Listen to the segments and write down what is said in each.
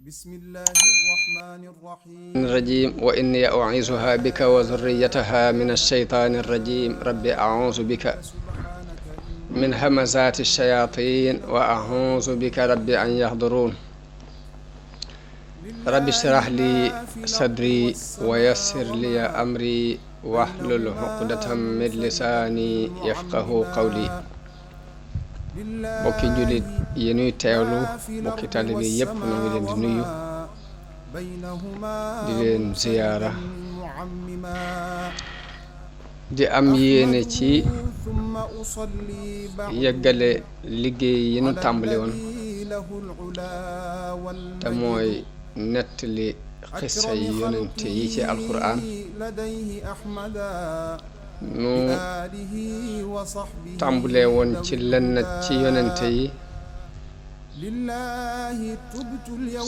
بسم الله الرحمن الرحيم الرجيم وإني أعيذها بك وذريتها من الشيطان الرجيم رب أعوذ بك من همزات الشياطين وأعوذ بك رب أن يحضرون رب اشرح لي صدري ويسر لي أمري واحلل عقدة من لساني يفقه قولي bokki jullit yi nuy teewlu bokki taalibe yépp noo ngi leen di nuyu di leen ziyaara di am yéene ci yeggale liggéey yi nu tàmbali woon te mooy nettali xissa yi yonente yi ci alquran nu tàmbulee woon ci lenn ci yonente yi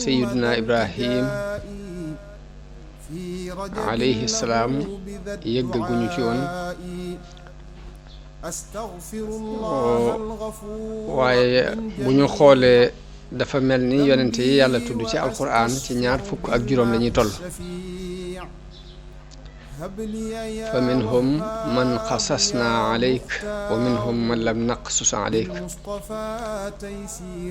sayiduna ibrahim alayhi salaam yëggaguñu ci woon waaye bu ñu xoolee dafa mel ni yonente yi yàlla tudd ci alquran ci ñaar fukk ak juróom lañuy toll fa minhum man qasasna alayk wa minhum man lam naqsus alayk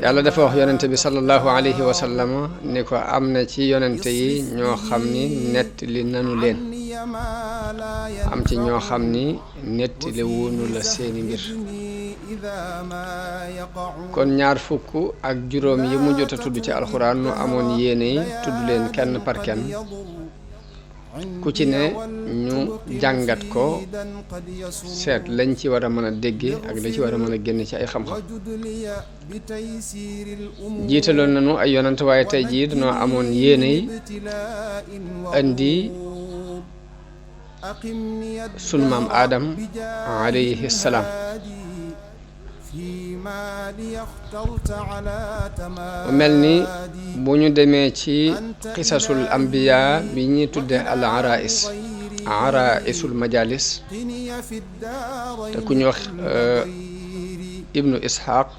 yàlla dafa wax yonente bi sallallahu alayhi wa sallam ni ko am na ci yonente yi ñoo xam ni nettali nanu leen am ci ñoo xam ni nettali wuñu la seeni mbir kon ñaar fukk ak juróom yi mu jot a tudd ci alxuraan nu amoon yéene yi tudd leen kenn par kenn ku ci ne ñu jàngat ko seet lañ ci war a mën a dégge ak la ci war a mën a génn ci ay xam-xam jiitaloon nañu ay yonant waaye tey jii dañoo amoon yéene yi indi sunu maam Aadam alayhi salaam mu mel ni bu ñu demee ci xisasul ambiya bi ñuy tudde al araisul majalis te ku ñu wax ibnu ishaq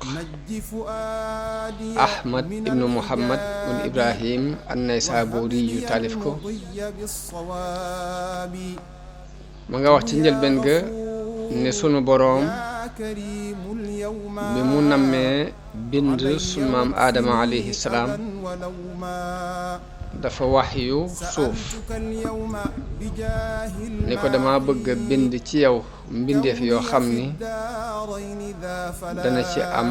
ahmad ibnu muhammad ibnu ibrahim an-naysaburi yu taalif ko ma nga wax ci njëlbeen ga ne sunu boroom bi mu nammee bind sunu maam aadama alayhi salaam dafa waxyu suuf ni ko dama bëgg a bind ci yow mbindeef yoo xam ni dana ci am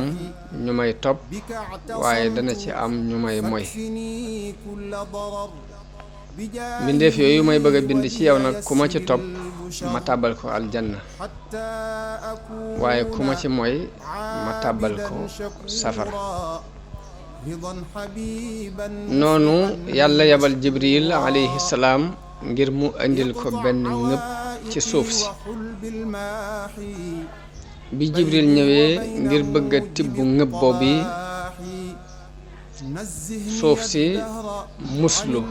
ñu may topp waaye dana ci am ñu may moy mbindeef yooyu may bëgg a bind ci yow nag ku ma ci topp ma tàbbal ko aljanna waaye ku ma ci moy ma tàbbal ko safara noonu yàlla yabal jibril alayhi salaam ngir mu indil ko benn ngëb ci suuf si bi jibril ñëwee ngir bëgg a tibb ngëb boobu suuf si muslu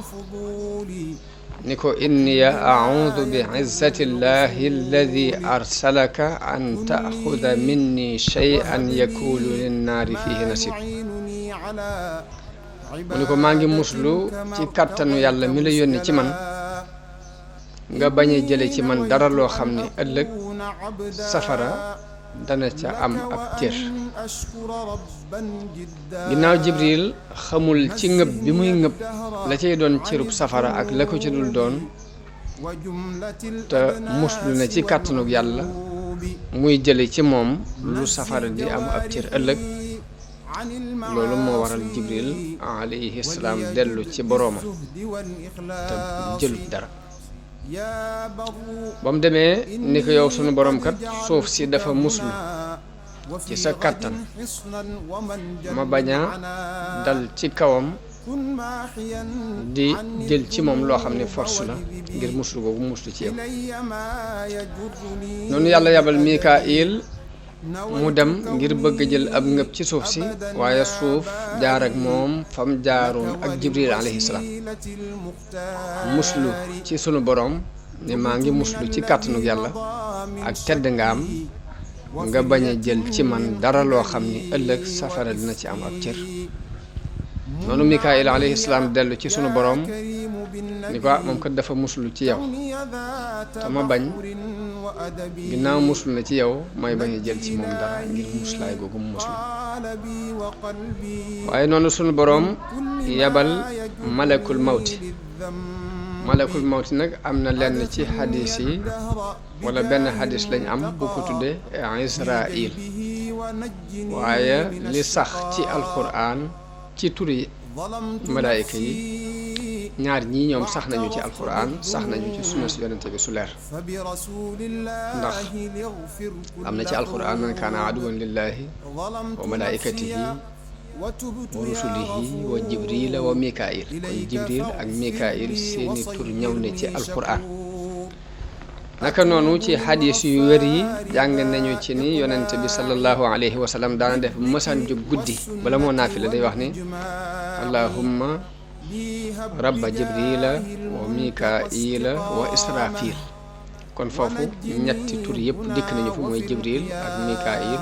ni ko inni a'udhu bi izzati llahi alladi arsalaka an ta'khudha minni shay'an yakulu linnaari fihi nasib mu ni ko maa ngi muslu ci kàttanu yàlla mi la yónni ci man nga bañ a jële ci man dara loo xam ni ëllëg safara dana ca am ab cër ginnaaw jibril xamul ci ngëb bi muy ngëb la cay doon cërub safara ak la ko ci dul doon te muslu na ci kàttanug yàlla muy jële ci moom lu safara di am ab cër ëllëg loolu moo waral jibril alayhi salaam dellu ci boroomam te jëlut dara ba mu demee ni ko yow sunu borom kat suuf si dafa muslu ci sa kàttan ma bañ a dal ci kawam di jël ci moom loo xam ne force la ngir muslu googu muslu ci yow noonu yàlla yabal Mikaayil mu dem ngir bëgg jël ab ngëb ci suuf si waaye suuf jaar ak moom fam jaaroon ak jibril alayhi salaam muslu ci sunu borom ne maa ngi muslu ci kàttanug yàlla ak tedd nga am nga bañ a jël ci man dara loo xam ni ëllëg safara dina ci am ab cër noonu Mikaayil alayhi salaam dellu ci sunu boroom ni ko moom kat dafa muslu ci yow te ma bañ ginnaaw muslu na ci yow may bañ a jël ci moom dara ngir muslaay googu mu muslu waaye noonu sunu boroom yabal malakul mawti nag am na lenn ci xadis yi wala benn xadis lañ am bu ko tuddee Israil waaye li sax ci alquran ci turi malaayika yi ñaar ñii ñoom sax nañu ci alquran sax nañu ci sunna si yonente bi su leer ndax am na ci alquran man kaana aduwan lillahi wa malaikatihi wa rusulihi wa jibrila wa mikail kon jibril ak mikail seeni tur ñëw ne ci alquran naka noonu ci xadis yu wér yi jàng nañu ci ni yonente bi sallallahu alayhi wa sallam daana def mësaan jóg guddi bala moo naafila day wax ni allahumma rabba jibrila wa mikaila wa israfil kon foofu ñetti tur yëpp dikk nañu fa mooy jibril ak mikail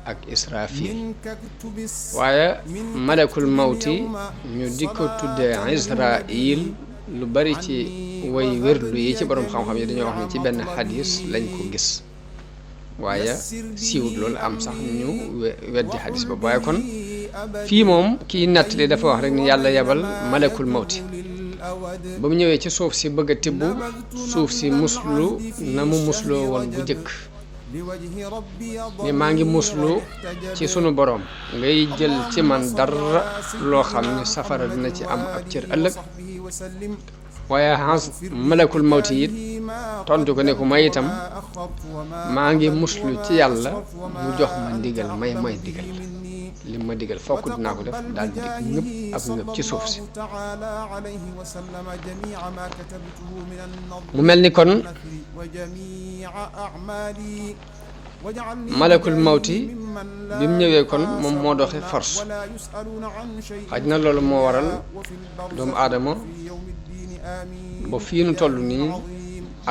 ak israfil waaye malakul mawti ñu di ko tuddee Israil lu bari ci way wérlu yi ci borom xam-xam yi dañoo wax ne ci benn xadis lañ ko gis waaye siiwut loolu am sax ñu weddi xadis ba waaye kon fii moom kii nettali dafa wax rek ni yàlla yebal malakul mawti ba mu ñëwee ci suuf si bëgg a tibb suuf si muslu na mu musloo woon bu jëkk ni maa ngi muslu ci sunu borom ngay jël ci man dara loo xam ni safara dina ci am ab cër ëllëg waaye malakul mawti it tontu ko ne ko may itam maa ngi muslu ci yàlla mu jox ma ndigal may ndigal li ma digal fokk dinaa ko def daal di ngëpp ab ngëpp ci suuf si mu mel ni kon malakul mawti bi mu ñëwee kon moom moo doxe force xaj na loolu moo waral doomu aadama ba fii nu toll nii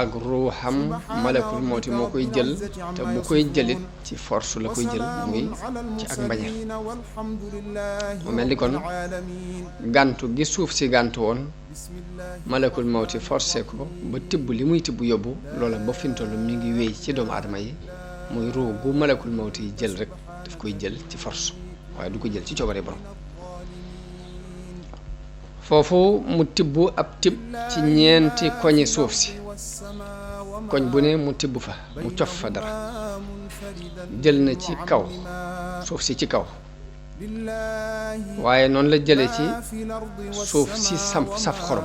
ak ruuxam malakul mawti moo koy jël te bu koy jëlit ci force la koy jël muy ci ak mbañeel mu mel ni kon gàntu gi suuf si gàntu woon malakul mawti forcé ko ba tibb li muy tibb yóbbu loola ba fi nu toll mi ngi wéy ci doomu aadama yi muy ruu gu malakul mawti yi jël rek daf koy jël ci force waaye du ko jël ci coobare borom foofu mu tibb ab tibb ci ñeenti koñi suuf si koñ bu ne mu tibb fa mu cof fa dara jël na ci kaw suuf si ci kaw waaye noonu la jële ci suuf si saf xorom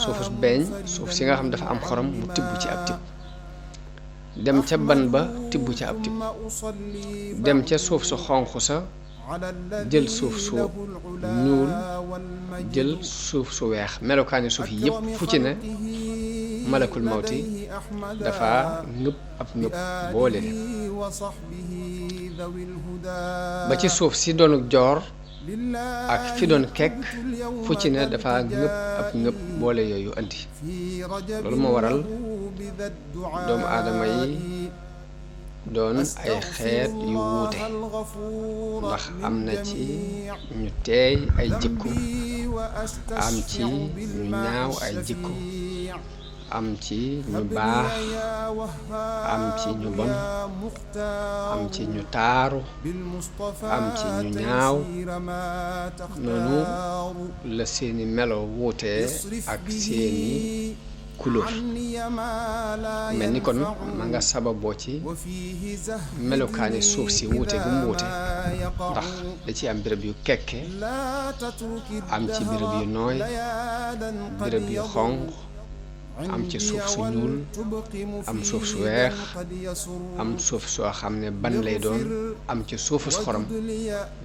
suufus beeñ suuf si nga xam dafa am xorom mu tibb ci ab tibb dem ca ban ba tibb ca ab tibb dem ca suuf su xonq sa jël suuf su ñuul jël suuf su weex melokaani suuf yi yëpp fu ci ne malakul mawti dafa ngëpp ab ngëpp boole leen ba ci suuf si doon joor ak fi doon kekk fu ci ne dafa ngëpp ab ngëpp boole yooyu andi loolu moo waral doomu aadama yi doon ay xeet yu wuute ndax am na ci ñu teey ay jikko am ci ñu ñaaw ay jikko am ci ñu baax am ci ñu bon am ci ñu taaru am ci ñu ñaaw noonu la seeni melo wuute ak seeni couleur mel ni kon ma nga sababoo ci melokaani suuf si wuute gu mu wuute ndax da ci am béréb yu kekke am ci béréb yu nooy béréb yu xonq am ci suuf su ñuul am suuf su weex am suuf soo xam ne ban lay doon am ci suufu su xorom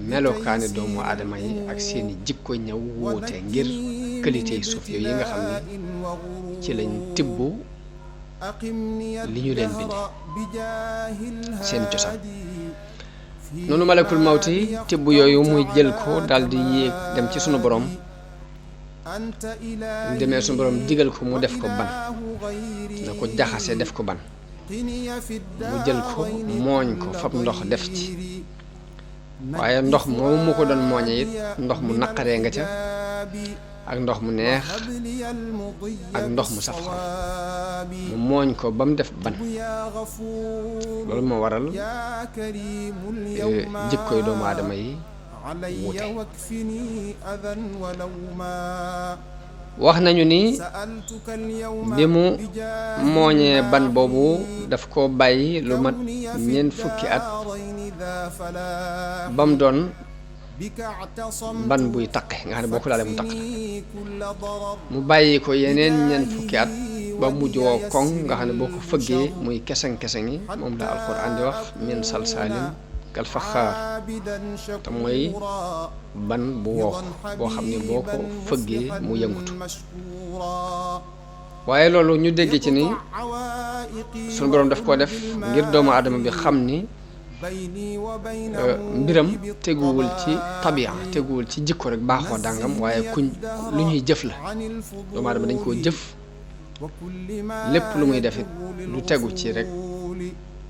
melokaani doomu aadama yi ak seeni jikko ñëw wuute ngir qualité yi suuf yooyu yi nga xam ne ci lañ tibb li ñu leen binde seen cosaan noonu malakul mawti tibb yooyu muy jël ko daldi yéeg dem ci sunu borom mu demee sunu borom digal ko mu def ko ban na ko jaxase def ko ban mu jël ko mooñ ko fab ndox def ci waaye ndox moomu mu ko doon mooñe it ndox mu naqaree nga ca ak ndox mu neex ak ndox mu saf xol mu mooñ ko ba mu def ban loolu moo waral jikkoy doomu aadama yi wuute wax nañu ni bi mu mooñee ban boobu daf ko bàyyi lu mat ñeent fukki at ba mu doon ban buy taqe nga xam ne boo ko laalee mu taq mu bàyyi ko yeneen ñeent fukki at ba mujj woo koŋ nga xam ne boo ko fëggee muy keseng-keseng yi moom la alxuraan di wax min salsaalin kal faxaar te mooy ban bu wow boo xam ne boo ko fëggee mu yëngutu waaye loolu ñu dégg ci ni sunu boroom daf koo def ngir doomu aadama bi xam ni mbiram teguwul ci tabia teguwul ci jikko rek baaxoo dàngam waaye lu ñuy jëf la doomu aadama dañ koo jëf lépp lu muy defit lu tegu ci rek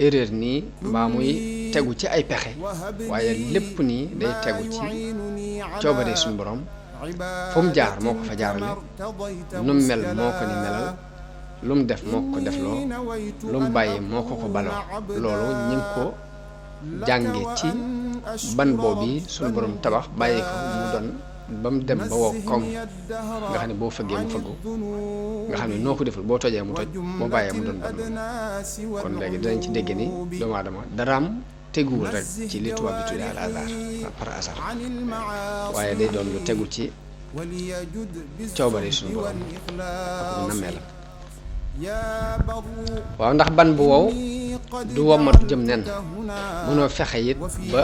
erreur nii mbaa muy tegu ci ay pexe waaye lépp nii day tegu ci coobare suñu borom fu mu jaar moo ko fa jaarale nu mu mel moo ko ni melal lu mu def moo ko defloo lu mu bàyyi moo ko baloo loolu ñu ngi ko jànge ci ban boobu suñu borom tabax bàyyi ko mu doon ba mu dem ba wow koŋ nga xam ne boo fëggee mu fëggu nga xam ne noo ko deful boo tojee mu toj boo bàyyee mu doon ban kon léegi dinañ ci dégg ni doomu aadama daraam teguwul rek ci li tubaab bi tuddee al hasard par hasard waaye day doon lu tegu ci coobare suñu borom ak nammeelam waaw ndax ban bu wow du womatu jëm nen mënoo fexe it ba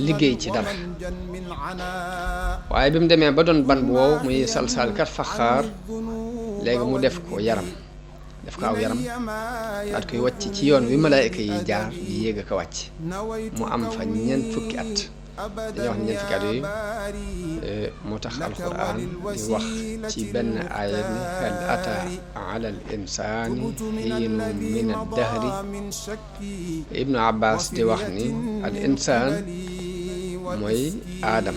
liggéey ci dara waaye bi mu demee ba doon ban bu wow muy salsal kat faxaar léegi mu def ko yaram def ko aw yaram daat koy wàcc ci yoon wi malaayika yi jaar di yéeg a ko wàcc mu am fa ñeent fukki at dañuy wax ñeent fukki at yooyu moo tax alquran di wax ci benn aaya ni hal ata ala al insani xiinu min addahri ibnu abbas di wax ni al insaan mooy aadam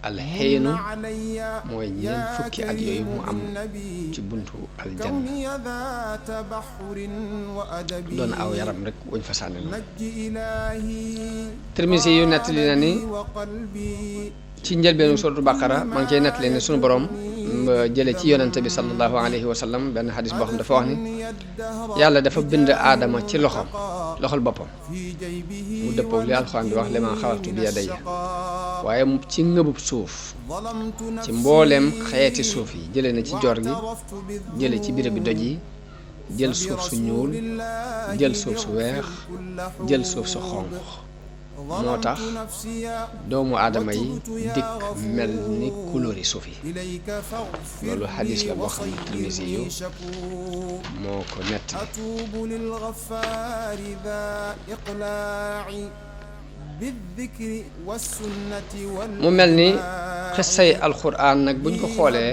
al xiinu mooy ñeent fukki at yooyu mu am ci buntu aljanna doon aw yaram rek wuñ fa sànni na Tirmisi yu nettali na ni ci njëlbeenu suratu baqara maa ngi cay nettali ne sunu borom jële ci yonente bi sallallahu alayhi wa sallam benn xadis boo xam dafa wax ni yàlla dafa bind aadama ci loxol boppam mu dëppoog li alxuraan di wax li ma xalaqtu bi yadayya waaye ci ngëbub suuf ci mbooleem xeeti suuf yi jële na ci joor gi jële ci béréb bi doj yi jël suuf su ñuul jël suuf su weex jël suuf su xonq moo tax doomu aadama yi dikk mel ni couleur yi suuf yi loolu xadis la boo xam ne Tirmisi yu moo ko nettali mu mel ni xissay alxuraan nag buñ ko xoolee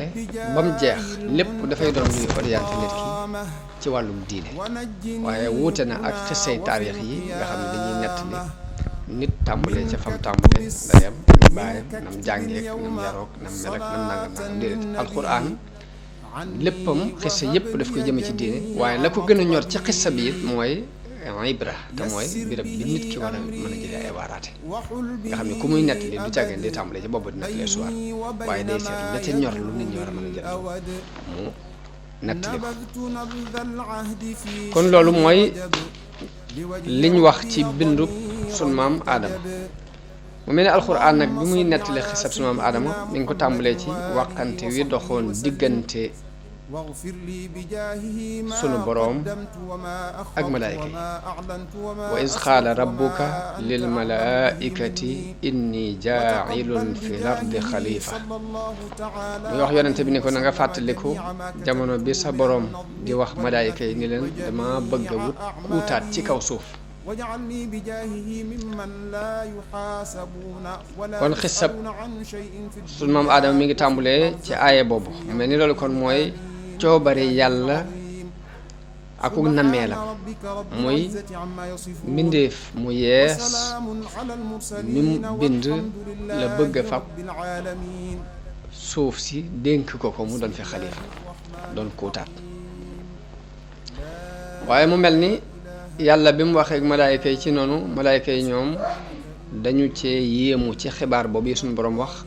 ba mu jeex lépp dafay doon luy orienté nit ki ci wàllum diine waaye wuute na ak xissay taarix yi nga xam ne dañuy nettali nit tàmbalee ca fam tàmbalee ndeyam baayam nam jàngeek nam yarook nam melak nam nangam déedéet alxuraan léppam xissa yépp daf koy jëme ci diine waaye la ko gën a ñor ci xissa bi it mooy ibra te mooy birab bi nit ki war a mën a jëlee ay waaraate nga xam ne ku muy nettali du càggeen di tàmbalee ci boobu di nettalee soir waaye day seet la ca ñor lu nit ñi war a mën a jël mu nettali ko kon loolu mooy liñ wax ci bindu sunu maam Aadama mu mel ne alxuraan nag bi muy nettali xisab sunu maam Aadama mi ngi ko tàmbalee ci waqante wi doxoon diggante sunu boroom ak malaayika yi wa iz qaala rabbuka lil malaaikati inni jaa'ilun fil ardi xalifa muy wax yonente bi ni ko na nga fàttaliku jamono bi sa boroom di wax malaayika yi ni leen dama bëgg a wut kuutaat ci kaw suuf kon xisab sunu maam Aadama mi ngi tàmbalee ci aaya boobu mel ni loolu kon mooy coobare yàlla akuk nammeelam muy mbindeef mu yees mi mu bind la bëgg a fab suuf si dénk ko mu doon fi xalifa doon kuutaat waaye mu mel ni yàlla bi mu waxee ak malaayka yi ci noonu malaayka yi ñoom dañu cee yéemu ci xibaar boobu yi suñu boroom wax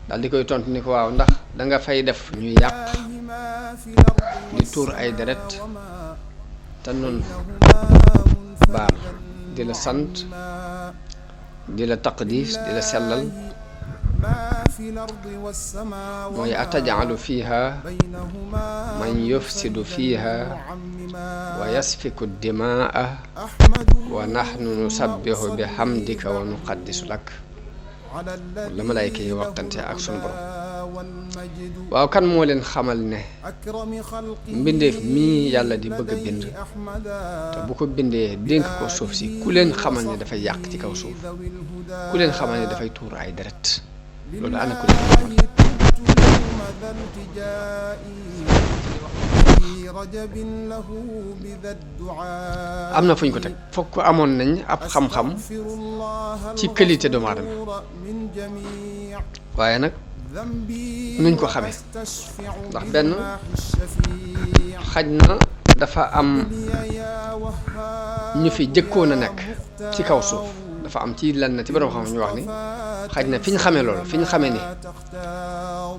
daal di koy tontu ni ko waaw ndax danga fay def ñuy yàq di tuur ay deret te noonu baal di la sant di la taqdis di la sellal mooy atajalu fiha man yufsidu fiha wa yasfiku dimaa wa nahnu nusabbihu bi hamdika wa nuqaddisu lak la malayka yi waxtante ak sunu borom waaw kan moo leen xamal ne mbindeef mii yàlla di bëgg a bind te bu ko bindee dénk ko suuf si ku leen xamal ne dafay yàq ci kaw suuf ku leen xamal ne dafay tuur ay deret loolu ana ku leen xamal am na fu ñu ko teg fokk amoon nañ ab xam-xam ci qualité doomu aadama waaye nag nuñ ko xamee ndax benn xaj na dafa am ñu fi jëkkoon a nekk ci kaw suuf dafa am ci lenn ci borom xam ñu wax ni xaj na fi ñu xamee loolu fi ñu xamee ni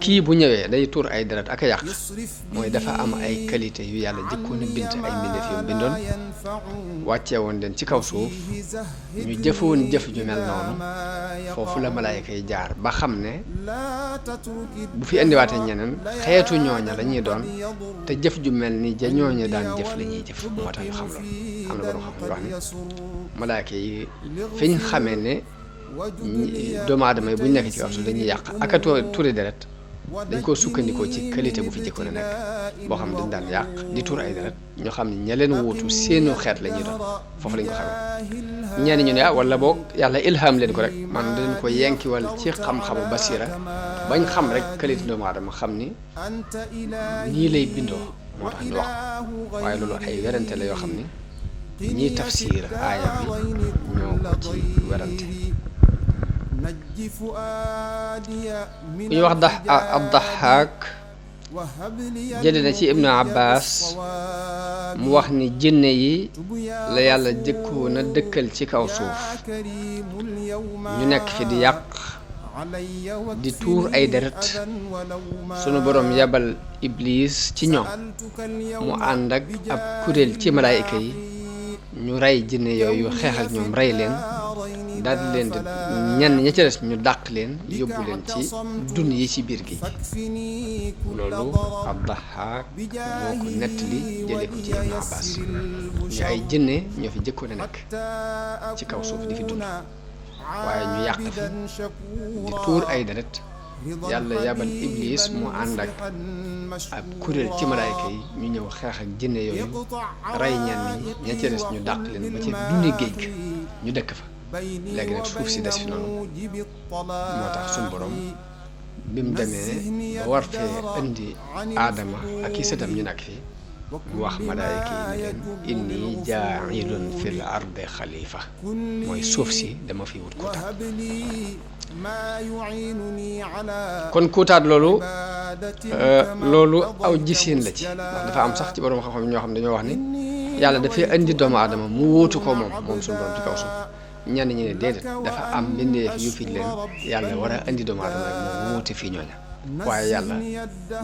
kii bu ñëwee day tuur ay deret ak a yàq mooy dafa am ay qualité yu yàlla jëkkoon a bind ay mbindeef yu bindoon wàccee woon leen ci kaw suuf ñu jëfoon jëf ju mel noonu foofu la malaayka yi jaar ba xam ne bu fi indiwaatee ñeneen xeetu ñooña la ñuy doon te jëf ju mel ni ja ñooña daan jëf la ñuy jëf moo tax ñu xam loolu am na borom xam ñu wax ni malaayka yi fi ñu xamee ne doomu aadama yi bu ñu nekk ci kaw suuf dañuy yàq ak a tuuri deret dañ koo sukkandikoo ci qualité bu fi jëkkoon a nekk boo xam ne dañ daan yàq di tuur ay deret ñoo xam ne ña leen wuutu seenu xeet la ñuy doon foofu lañ ko xamee ñenn ñu ne wala boog yàlla ilham leen ko rek man dañ ko yenkiwal ci xam-xamu basira bañ xam rek qualité doomu aadama xam ni nii lay bindoo moo tax ñu wax waaye loolu ay werante la yoo xam ni ñiy tafsir aaya bi ñoo ko ci werante ku ñu wax ad-Dahhaak jële na ci Ibnu Abbas mu wax ni jinne yi la yàlla jëkkoon a dëkkal ci kaw suuf ñu nekk fi di yàq di tuur ay deret sunu boroom yabal Iblis ci ñoom mu ànd ak ab kuréel ci malaayika yi ñu rey jinne yooyu xeex ak ñoom rey leen daal di leen di ñenn ña ca des ñu dàq leen yóbbu leen ci dun yi ci biir gi loolu ad-Dahhaak moo ko nettali jëlee ko ci Ibnu Abbas ñu ay jinne ñoo fi jëkkoon a nekk ci kaw suuf di fi dund waaye ñu yàq fi di tuur ay deret yàlla yabal Iblis mu ànd ak ab kuréel ci malaayka yi ñu ñëw xeex ak jinne yooyu rey ñenn ñi ña ca des ñu dàq leen ba ci duni géej ga ñu dëkk fa léegi nag suuf si des fi noonu moo tax suñu borom bi mu demee ba war fee indi aadama ak i sëtam ñu nekk fii mu wax malaayka yi ni leen inni jaa'ilun fil ardi xalifa mooy suuf si dama fi wut kuutaat kon kuutaat loolu aw gisiin la ci ndax dafa am sax ci borom xam-xam ñoo xam dañoo wax ni yàlla dafay indi doomu aadama mu wóotu ko moom suñu borom ci kaw suuf ñenn ñi ne déedéet dafa am mbindeef yu fi leen yàlla war a indi doomu aadama rek moom wóote fii ñooña waaye yàlla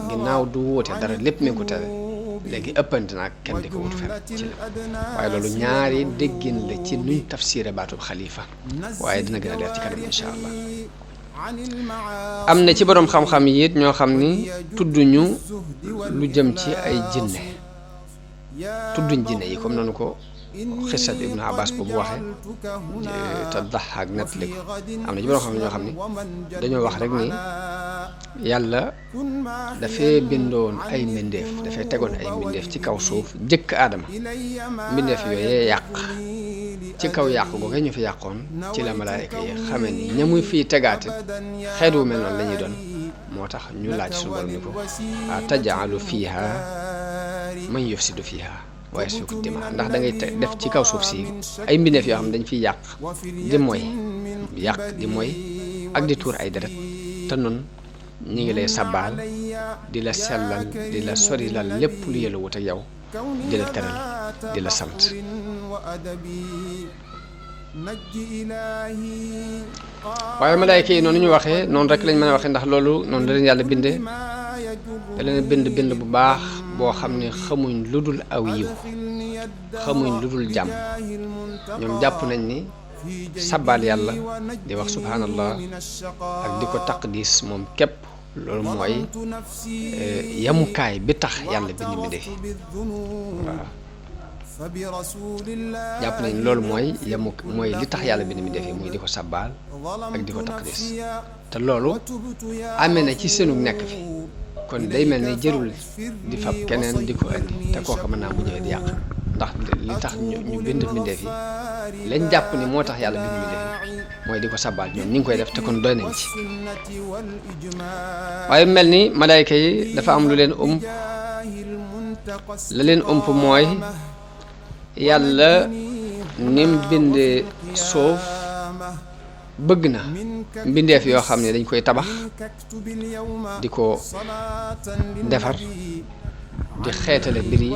ginnaaw du wóote dara lépp mi ngi ko tere léegi ëppante naag kenn di ko wut fenn ci la waaye loolu ñaari déggin la ci nuñ tafsiré baatub xalifa waaye dina gën a leer ci kanam incha allah am na ci boroom xam-xam yi it ñoo xam ni tudduñu lu jëm ci ay jinne tudduñ jinne yi comme nanu ko xisat Ibnu Abbas boobu waxee te Dahhaak nettali ko am na ci boroom xam ñoo xam ni dañoo wax rek ni yàlla dafay bindoon ay mbindeef dafay tegoon ay mbindeef ci kaw suuf jëkk aadama mbindeef yooyee yàq ci kaw yàq googu ñu fi yàqoon ci la malaayka yi xamee ni ña muy fii tegaate xeet wu mel noonu la ñuy doon moo tax ñu laaj suñu borom ni ko a taj'alu fiiha man yufsidu fiiha waaye su ko dima ndax da ngay def ci kaw suuf si ay mbindeef yoo xam ne dañ fiy yàq di mooy ak di tuur ay deret te nun ñi ngi lay sabbaal di la sellal di la sorilal lépp lu yëla wut ak yow di la teral di la sant waaye malaayka yi noonu ñu waxee noonu rek lañ mën a waxee ndax loolu noonu la leen yàlla bindee da leen bind bu baax boo xam ne xamuñ lu dul aw yiw xamuñ lu dul jàmm ñoom jàpp nañ ni sabbaal yàlla di wax subhanallah ak di ko taqdis moom képp loolu mooy yamukaay bi tax yàlla bind mi defi waaw jàpp nañ loolu mooy li tax yàlla bind mi defi muy di ko sabbaal ak di ko taqdis te loolu amee na ci seenu nekk fi kon day mel ni jërul di fab keneen di ko indi te kooka mën naa bu ñëwee di yàq ndax li tax ñu bind mbindeef yi lañ jàpp ni moo tax yàlla bind mbindeef yi mooy di ko sabbaal ñoom ñi ngi koy def te kon doy nañ ci waaye mel ni malaayka yi dafa am lu leen la leen mooy yàlla nim bindee suuf bëgg na mbindeef yoo xam ne dañ koy tabax di ko defar di xeetale mbir yi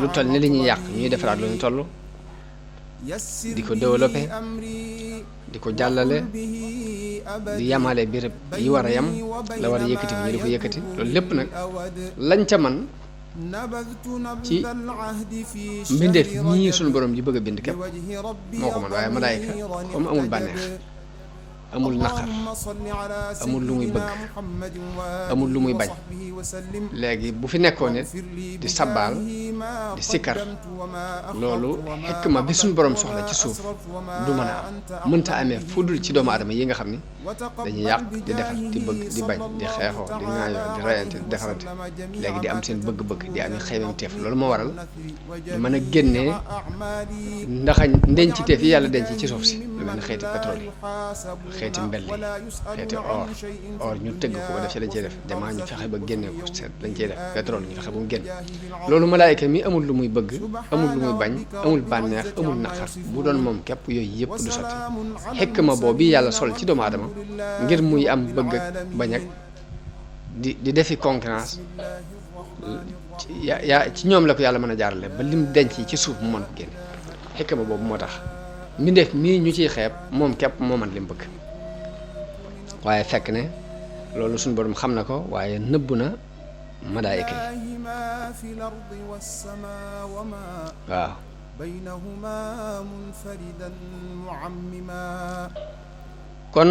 lu toll ni li ñuy yàq ñuy defaraat lu ñu toll di ko développé di ko jàllale di yamale béréb yi war a yam la war a yëkkati bi ñu di ko yëkkati loolu lépp nag lañ ca man ci mbindeef ñii suñu borom ji bëgg a bind képp moo ko man waaye malaayka comme amul bànneex amul naqar amul lu muy bëgg amul lu muy bañ léegi bu fi nekkoon nit di sabbaal di sikkar loolu xikma bi suñu borom soxla ci suuf du mën a am mënta amee fu dul ci doomu aadama yi nga xam ni dañuy yàq di defar di bëgg di bañ di xeexoo di ŋaayoo di rayante di defarante léegi di am seen bëgg-bëgg di am xeymam teef loolu moo waral du mën a génnee ndaxañ ndenc teef yi yàlla denc ci suuf si lu mel ne xeeti pétrole yi xeeti mbell yi xeeti or ñu tëgg ko ba def ci lañ cey def jamaa ñu fexe ba génne ko seet lañ cey def pétrole ñu fexe ba mu génn loolu malaayka mi amul lu muy bëgg amul lu muy bañ amul bànneex amul naqar bu doon moom képp yooyu yëpp du sotti xikma boobu yàlla sol ci doomu aadama ngir muy am bëgg ak bañ ak di defi concurrence ci ñoom la ko yàlla mën a jaarale ba lim denc ci suuf mu mën ko génne xikma boobu moo tax mbindeef mii ñu ciy xeeb moom képp moo man lim bëgg waaye fekk ne loolu suñu borom xam na ko waaye nëbb na malaayika yi waaw kon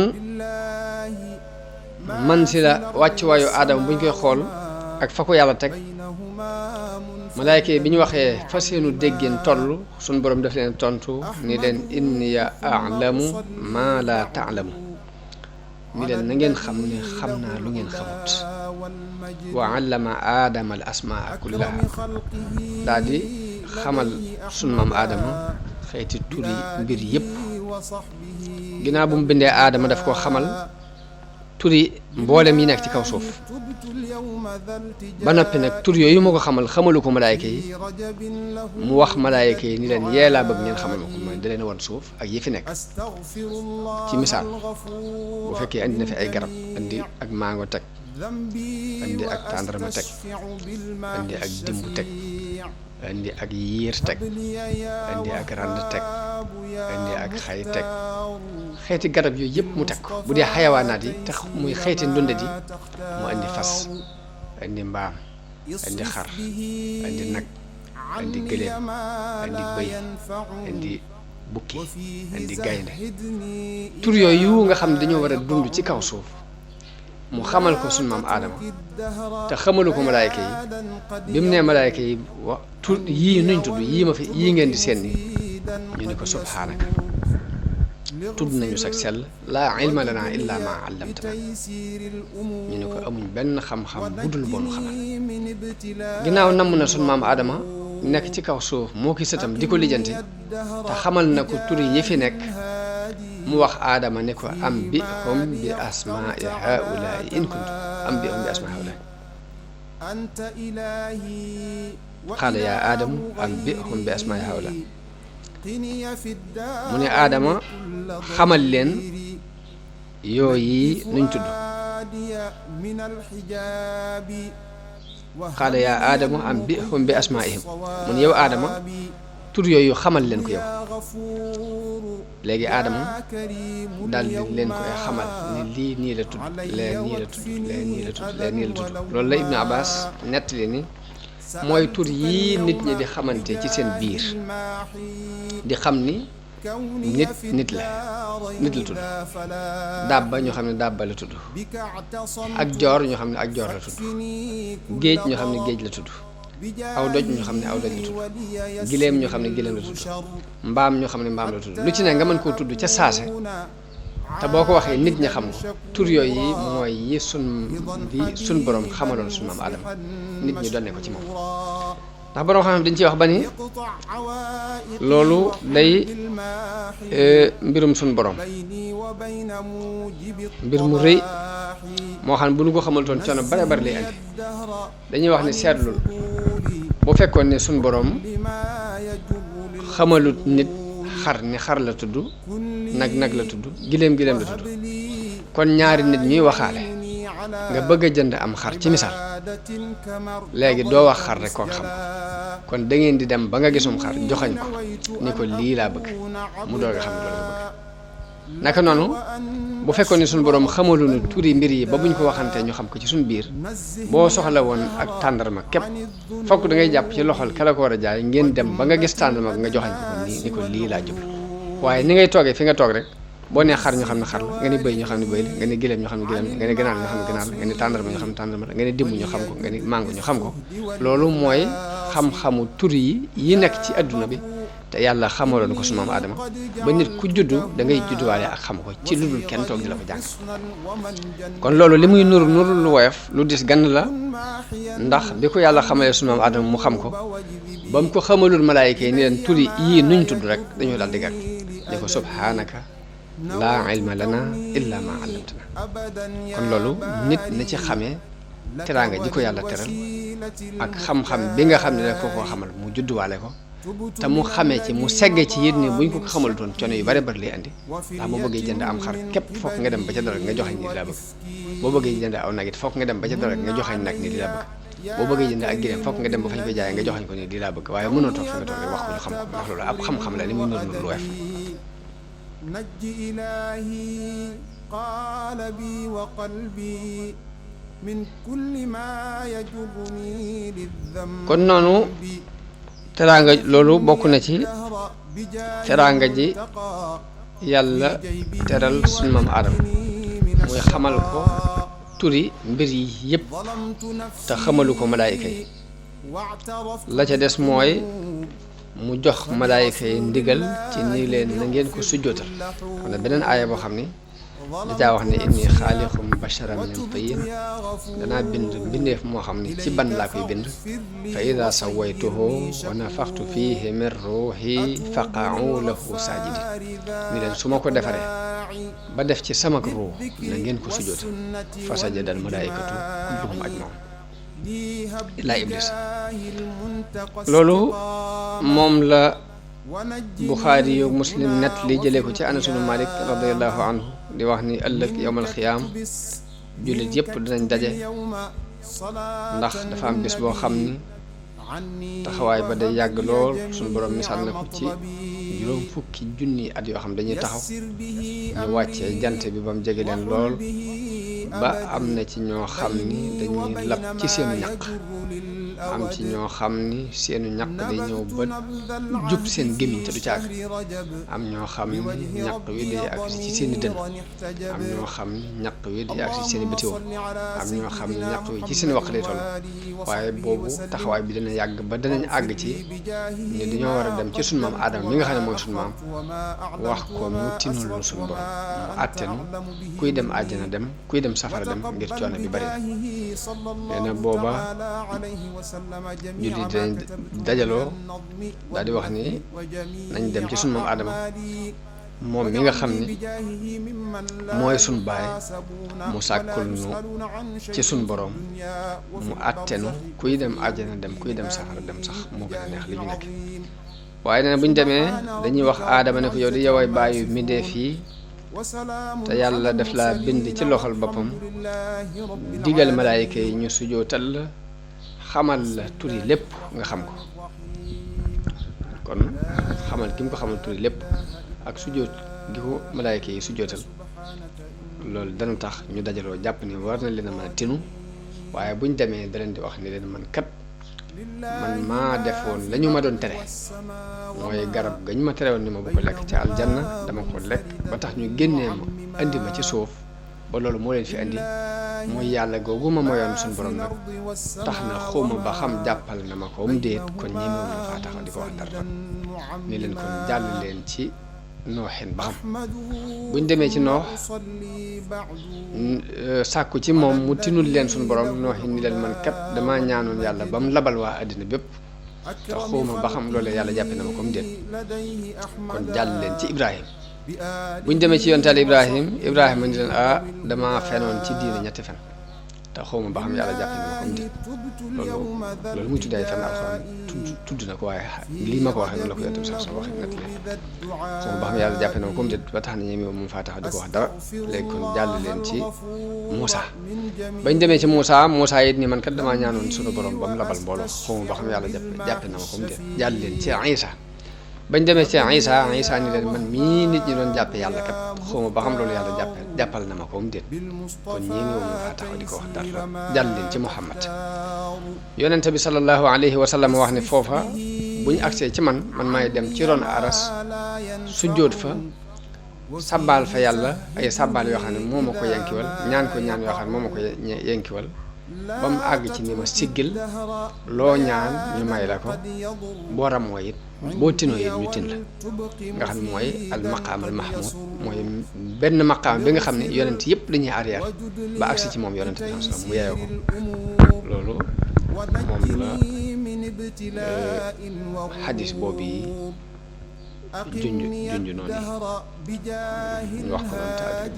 man si la wàccuwaayu aadama bu ñu koy xool ak fa ko yàlla teg malaayka yi bi ñu waxee fa seenu déggeen toll suñ borom daf leen tontu ni leen inni a'lamu ma la ta'lamu ni leen na ngeen xam ne xam naa lu ngeen xamut wa allama aadama al asmaa kullaha daal di xamal sun maam aadama xeeti turi mbir yépp ginnaaw bu mu bindee aadama daf koo xamal turi mboolem yi nekk ci kaw suuf ba noppi nag tur yooyu moo ko xamalu ko malaayka yi mu wax malaayka yi ni leen yee laa bëgg ngeen xamal ma ko mooy da leen woon suuf ak yi fi nekk ci misaal bu fekkee andi na fi ay garab andi ak mango teg andi ak tàndarma teg andi ak dimbu teg andi ak yiir teg andi ak rand teg andi ak xay teg xeeti garab yooyu yëpp mu teg ko bu dee xayawaanaat yi te muy xeeti ndundat yi mu andi fas andi mbaam andi xar andi nag andi gëléem andi bëy andi bukki andi gaynde tur yooyu nga xam ne dañoo war a dund ci kaw suuf mu xamal ko sunu maam aadama te xamalu ko malaayka yi bi mu nee malaayka yi wa tur yii nuñ tudd yii ngeen di seen ni ñu ne ko subhaanaka tudd nañu sag sell laa ilma lana illa ma allamtana ñu ne ko amuñ benn xam-xam bu dul boonu xamal ginnaaw namm na sunu maam aadama nekk ci kaw suuf moo ki sëtam di ko lijjanti te xamal na ko turi yi fi nekk mu wax aadama ne ko am bi hum bi asmaai haulaai in kuntum am bi hum bi asmaai haulaai qaala yaa aadamu anbi'hum bi asmaa'i haula mu ne aadama xamal leen yooyi nuñ tudd qaala yaa aadamu anbi'hum bi asmaa'ihim mu ne yow aadama tur yooyu xamal leen ko yow léegi aadama daal di leen koy xamal ni lii nii la tudd lee nii la tudd lee nii la tudd lee nii la tudd loolu la Ibnu Abbas nettali ni mooy tur yii nit ñi di xamante ci seen biir di xam ni nit la tudd dabba ñoo xam ne dabba la tudd ak joor ñoo xam ne ak joor la tudd géej ñoo xam ne géej la tudd aw doj ñoo xam ne aw doj la tudd gileem ñoo xam ne gileem la tudd mbaam ñoo xam ne mbaam la tudd lu ci ne nga mën koo tudd ca saase te boo ko waxee nit ñi xam ko tur yooyu yi mooy yi sun borom xamaloon sun maam Adama nit ñi donne ko ci moom ndax borom xam-xam dañ ciy wax ba ni loolu day mbirum sun borom mbir mu rëy moo xam ne bu ñu ko xamaltoon coono bare bare lay andi dañuy wax ni seetlul bu fekkoon ne sun borom xamalut nit xar ni xar la tudd nag la tudd gileem la tudd kon ñaari nit ñuy waxaale nga bëgg a jënd am xar ci misaal léegi doo wax xar rek kooku xam kon da ngeen di dem ba nga gisum xar joxañ ko ni ko lii laa bëgg mu doog a xam loolu nga bëgg naka noonu bu fekkoon ne suñu borom xamaluñu turi mbir yi ba buñ ko waxantee ñu xam ko ci suñu biir boo soxla woon ak tàndarma képp fokk da ngay jàpp ci loxol kala ko war a jaay ngeen dem ba nga gis tàndarma nga joxañ ko nii ni ko lii laa jublu waaye ni ngay toogee fi nga toog rek boo nee xar ñu xam ne xar la nga ni bëy ñu xam ne bëy la nga ni gileem ñu xam ne gileem la nga ni ganaar ñu xam ne ganaar la nga ni tàndarma ñu xam ne tàndarma la nga ni dimb ñu xam ko nga ni màngo ñu xam ko loolu mooy xam-xamu tur yi nekk ci adduna bi te yàlla xamaloon ko su maam Adama ba nit ku juddu da ngay judduwaale ak xam ko ci lu dul kenn toog di la ko jàng kon loolu li muy nuru lu woyof lu dis gann la ndax bi ko yàlla xamalee su maam Adama mu xam ko ba mu ko xamalul malaayika yi ni leen turi yii nuñ tudd rek dañoo daal di gàtt di ko subhaanaka laa ilma lana illa ma allamtana kon loolu nit na ci xamee teraanga ji ko yàlla teral ak xam-xam bi nga xam ne rek ko koo xamal mu judduwaale ko te mu xamee ci mu segge ci yit ni buñ ko xamal doon coono yu bare bari lay andi ndax boo bëggee jënd am xar képp fokk nga dem ba ca dara nga joxañ ni di laa bëgg boo bëggee jënd aw nag it fokk nga dem ba ca dara nga joxañ nag ni di laa bëgg boo bëggee jënd ak gileem fokk nga dem ba fañ koy jaayee nga joxañ ko ni di laa bëgg waaye mënoo toog fi nga toog rek wax ko ñu xam ko ndax loolu ab xam-xam la ni muy nur lu weef najji ilaahi qalbi wa qalbi min kulli ma yajuruni lidhanbi kon noonu teraanga loolu bokk na ci teraanga ji yàlla teral sunu maam Aadama muy xamal ko turi mbir yi yëpp te xamalu ko malaayika yi la ca des mooy mu jox malaayika yi ndigal ci nii leen na ngeen ko sujjootal xam ne beneen aaya boo xam ni dajaa wax ne inni xaaliqum basharan min tiin danaa bind mbindeef moo xam ni ci ban laa koy bind fa ida sawaytuhu wa nafaxtu fihi min ruuxi faqa'u lahu saajidin ni leen su ma ko defaree ba def ci samak ruux na ngeen ko sujjootal fa sajada al malaayikatu kulluhum ajmaun illaa iblis loolu moom la Buxaari yu Muslim net li jëlee ko ci Anas ibn Malik radiyallahu anhu di wax ni ëllëg yowmal xiyaam jullit yëpp dinañ daje ndax dafa am bés boo xam ni taxawaay ba day yàgg lool suñu borom misaal na ko ci juróom fukki junni at yoo xam dañuy taxaw ñu wàccee jant bi ba mu jege leen lool ba am na ci ñoo xam ni dañuy lab ci seenu ñaq am ci ñoo xam ni seenu ñaq day ñëw ba jub seen gémmiñ te du caag am ñoo xam ni ñaq wi day agsi ci seeni dënn am ñoo xam ni ñaq wi day agsi ci seeni bëtiwoom am ñoo xam ni ñaq wi ci seen waq lay toll waaye boobu taxawaay bi dana yàgg ba danañ àgg ci ni dañoo war a dem ci sunu maam Aadama mi nga xam ne mooy sunu maam wax ko mu tinul lu sunu borom mu àttenu kuy dem àjjana dem kuy dem safara dem ngir coono bi bari na nee na booba jullit dañ dajaloo daal di wax ni nañ dem ci sunu maam Aadama moom mi nga xam ni mooy sun baay mu sàkkul nu ci sun borom mu àttenu kuy dem àjjana dem kuy dem safara dem sax moo gën a neex li ñu nekk. waaye nee na bu ñu demee dañuy wax aadama ne ko yow di yoway bàyyi mbindeef yi te yàlla def laa bind ci loxol boppam digal malaayika yi ñu sujootal la xamal la turi lépp nga xam ko. kon xamal gi mu ko xamal turi lépp ak sujoot gi ko malaayika yi sujootal loolu dana tax ñu dajaloo jàpp ni war na leen a mën a tinu. waaye buñ demee da leen di wax ni leen man kat man maa defoon la ñu ma doon tere mooy garab gañ ma tere woon ni ma bu ko lekk ca aljanna dama ko lekk ba tax ñu génnee ma indi ma ci suuf ba loolu moo leen fi indi mooy yàlla googu ma moyoon suñu borom nag tax na xawma ba xam jàppal na ma ko déet kon ñi ma faa taxaw di ko wax dara ni leen kon jàll leen ci nooxin ba xam buñ demee ci noox sàkku ci moom mu tinul leen suñu borom nooxin ni leen man kat dama ñaanoon yàlla ba mu labal waa àddina bépp te xawma ba xam loolu yàlla jàppe na ma comme déet kon jàll leen ci Ibrahim. buñ demee ci yontaal Ibrahima ni leen dama fenoon ci diine ñetti fen te xawma ba xam yàlla jàppe na ma comme déet loolu muy tuddee fen alxuraan tudd na ko waaye lii ma ko waxee noonu la ko yonte bi sax waxee nag leen xawma ba xam yàlla jàppe na ma comme déet ba tax na ñi moom faa taxaw di ko wax dara. léegi kon jàll leen ci Moussa bañ demee ci Moussa it ni man kat damaa ñaanoon sunu borom ba mu labal mbooloo xawma ba xam yàlla jàppe na ma comme déet. jàll leen ci Isa bañ demee ci Isa ni leen man mii nit ñi doon jàppe yàlla kat xawma ba xam loolu yàlla jàppal na ma comme déet kon ñii moom faa taxaw di ko wax dara. jàll leen ci Muhammad yonente bi sallallahu alayhi wa sallam wax ne foofa buñ agsee ci man maay dem ci ron aras sujjóot fa sabbaal fa yàlla ay sabbaal yoo xam ne moo ma ko yenkiwal ñaan ko ñaan yoo xam ne moo ma ko yenkiwal ba mu àgg ci ni ma siggil loo ñaan ñu may la ko boo ramoo it boo tinoo it ñu tin la nga xam ne mooy al maqaam al mahmud mooy benn maqaam bi nga xam ne yonent yëpp dañuy arrière ba agsi ci moom yonent bi sallam mu yeyoo ko loolu moom la xadis boobu yi junj noonu ñu wax ko noonu taal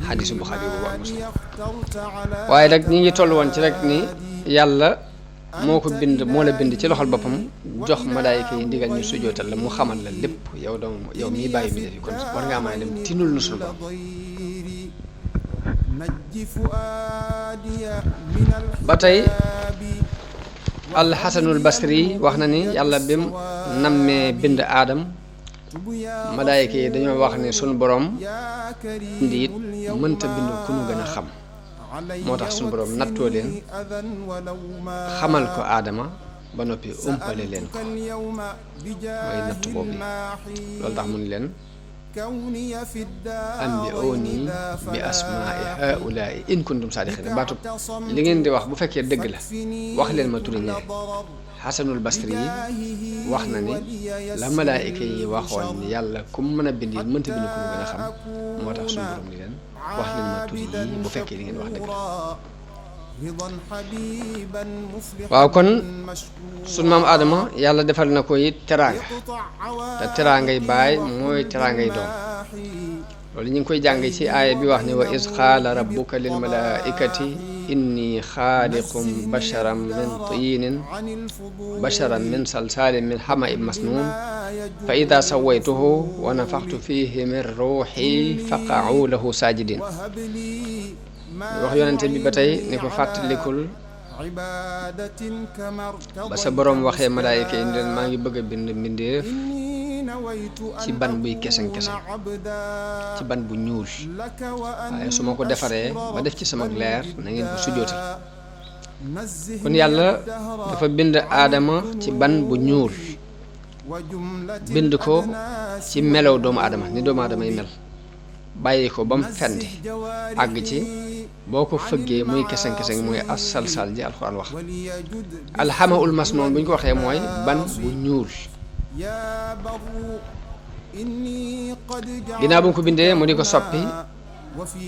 xadisu Buxaari boobu ak Muslim waaye nag ñi ngi toll woon ci rek ni yàlla moo ko bind moo la bind ci loxol boppam jox malaayika yi ndigal ñu sujootal la mu xamal la lépp yow mii bàyyi mi defi kon war ngaa mën a dem tinul nu suñu borom. ba tey alxasanul basri wax na ni yàlla bim nammee bind aadam malaayika yi dañoo wax ne sunu borom indi it mënta bind ku nu gën a xam moo tax sunu borom nattoo leen xamal ko aadama ba noppi umpale leen ko mooy natt boobu loolu tax mu ni leen ambi'uuni bi asmaa'i haa'ulaa'i in kuntum saadiqiin baatub li ngeen di wax bu fekkee dëgg la wax leen ma turi ñee xasanul basri yi wax na ni la malaayika yi waxoon ni yàlla ku mën a bind yi mënta bind ku mu gën a xam moo tax suñu borom ni leen wax leen ma turi yi bu fekkee li ngeen wax dëgg la. waaw kon sunu maam Adama yàlla defal na ko it teraanga te teraangay baay mooy teraangay doom loolu ñu ngi koy jàng ci aaya bi wax ni wa iz qaala rabbuka lil malaa'ikati inni xaaliqum basharan min salsaalin min hama'in masnuun fa ida sawaytuhu wa nafaxtu fihi min ruuxi faqa'u lahu saajidin wax yonente bi ba tey ni ko fàttalikul ba sa boroom waxee malaayika yi leen maa ngi bëgg a bind mbindeef ci ban buy keseng-keseng ci ban bu ñuul waaye su ma ko defaree ba def ci sama leer na ngeen ko sujjootal kon yàlla dafa bind aadama ci ban bu ñuul bind ko ci melow doomu aadama ni doomu aadama yi mel bàyyi ko ba mu fendi àgg ci boo ko fëggee muy keseng-keseng muy as-salsal ji alxuraan wax alxamaul masnoon bu ñu ko waxee mooy ban bu ñuul ginnaaw bu ñu ko bindee mu di ko soppi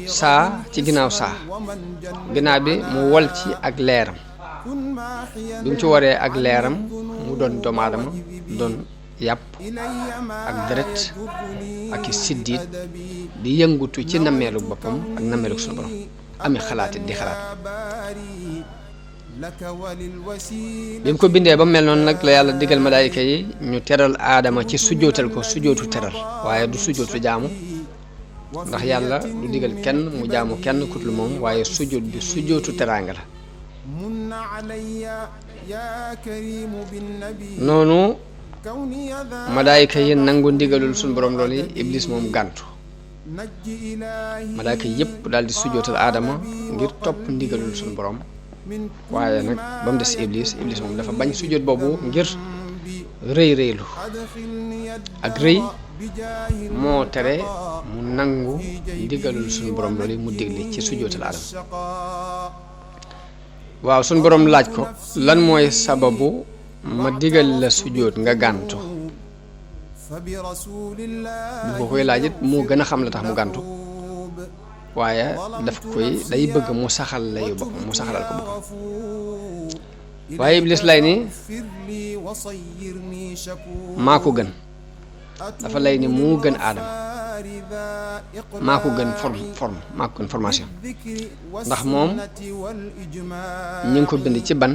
saa ci ginnaaw saa ginnaaw bi mu wol ci ak leeram bi mu ci waree ak leeram mu doon doomu aadama doon yàpp ak deret ak i siddiit di yëngutu ci nammeelu boppam ak nammeelu sunu borom ami xalaat it di xalaat bi mu ko bindee ba mel noonu nag la yàlla digal malaayika yi ñu teral aadama ci sujjootal ko sujjootu teral waaye du sujjootu jaamu ndax yàlla du digal kenn mu jaamu kenn ku dul moom waaye sujjoot bi sujjootu teraanga la noonu malaayika yi nangu ndigalul suñu borom loolu yi iblis moom gàntu malaayika yépp daal di sujjootal aadama ngir topp ndigalul suñu borom waaye nag ba mu des iblis moom dafa bañ sujjoot boobu ngir rëylu ak rëy moo tere mu nangu ndigalul suñu borom loolu mu digle ci sujjootal aadama waaw suñu borom laaj ko lan mooy sababu ma digal la sujjóot nga gàntu bu ko koy laaj it moo gën a xam la tax mu gàntu waaye daf koy day bëgg mu saxal layu boppam mu saxalal ko boppam waaye iblis lay ni maa ko gën dafa lay ni moo gën aadama maa ko gën forme maa ko gën formation ndax moom ñi ngi ko bind ci ban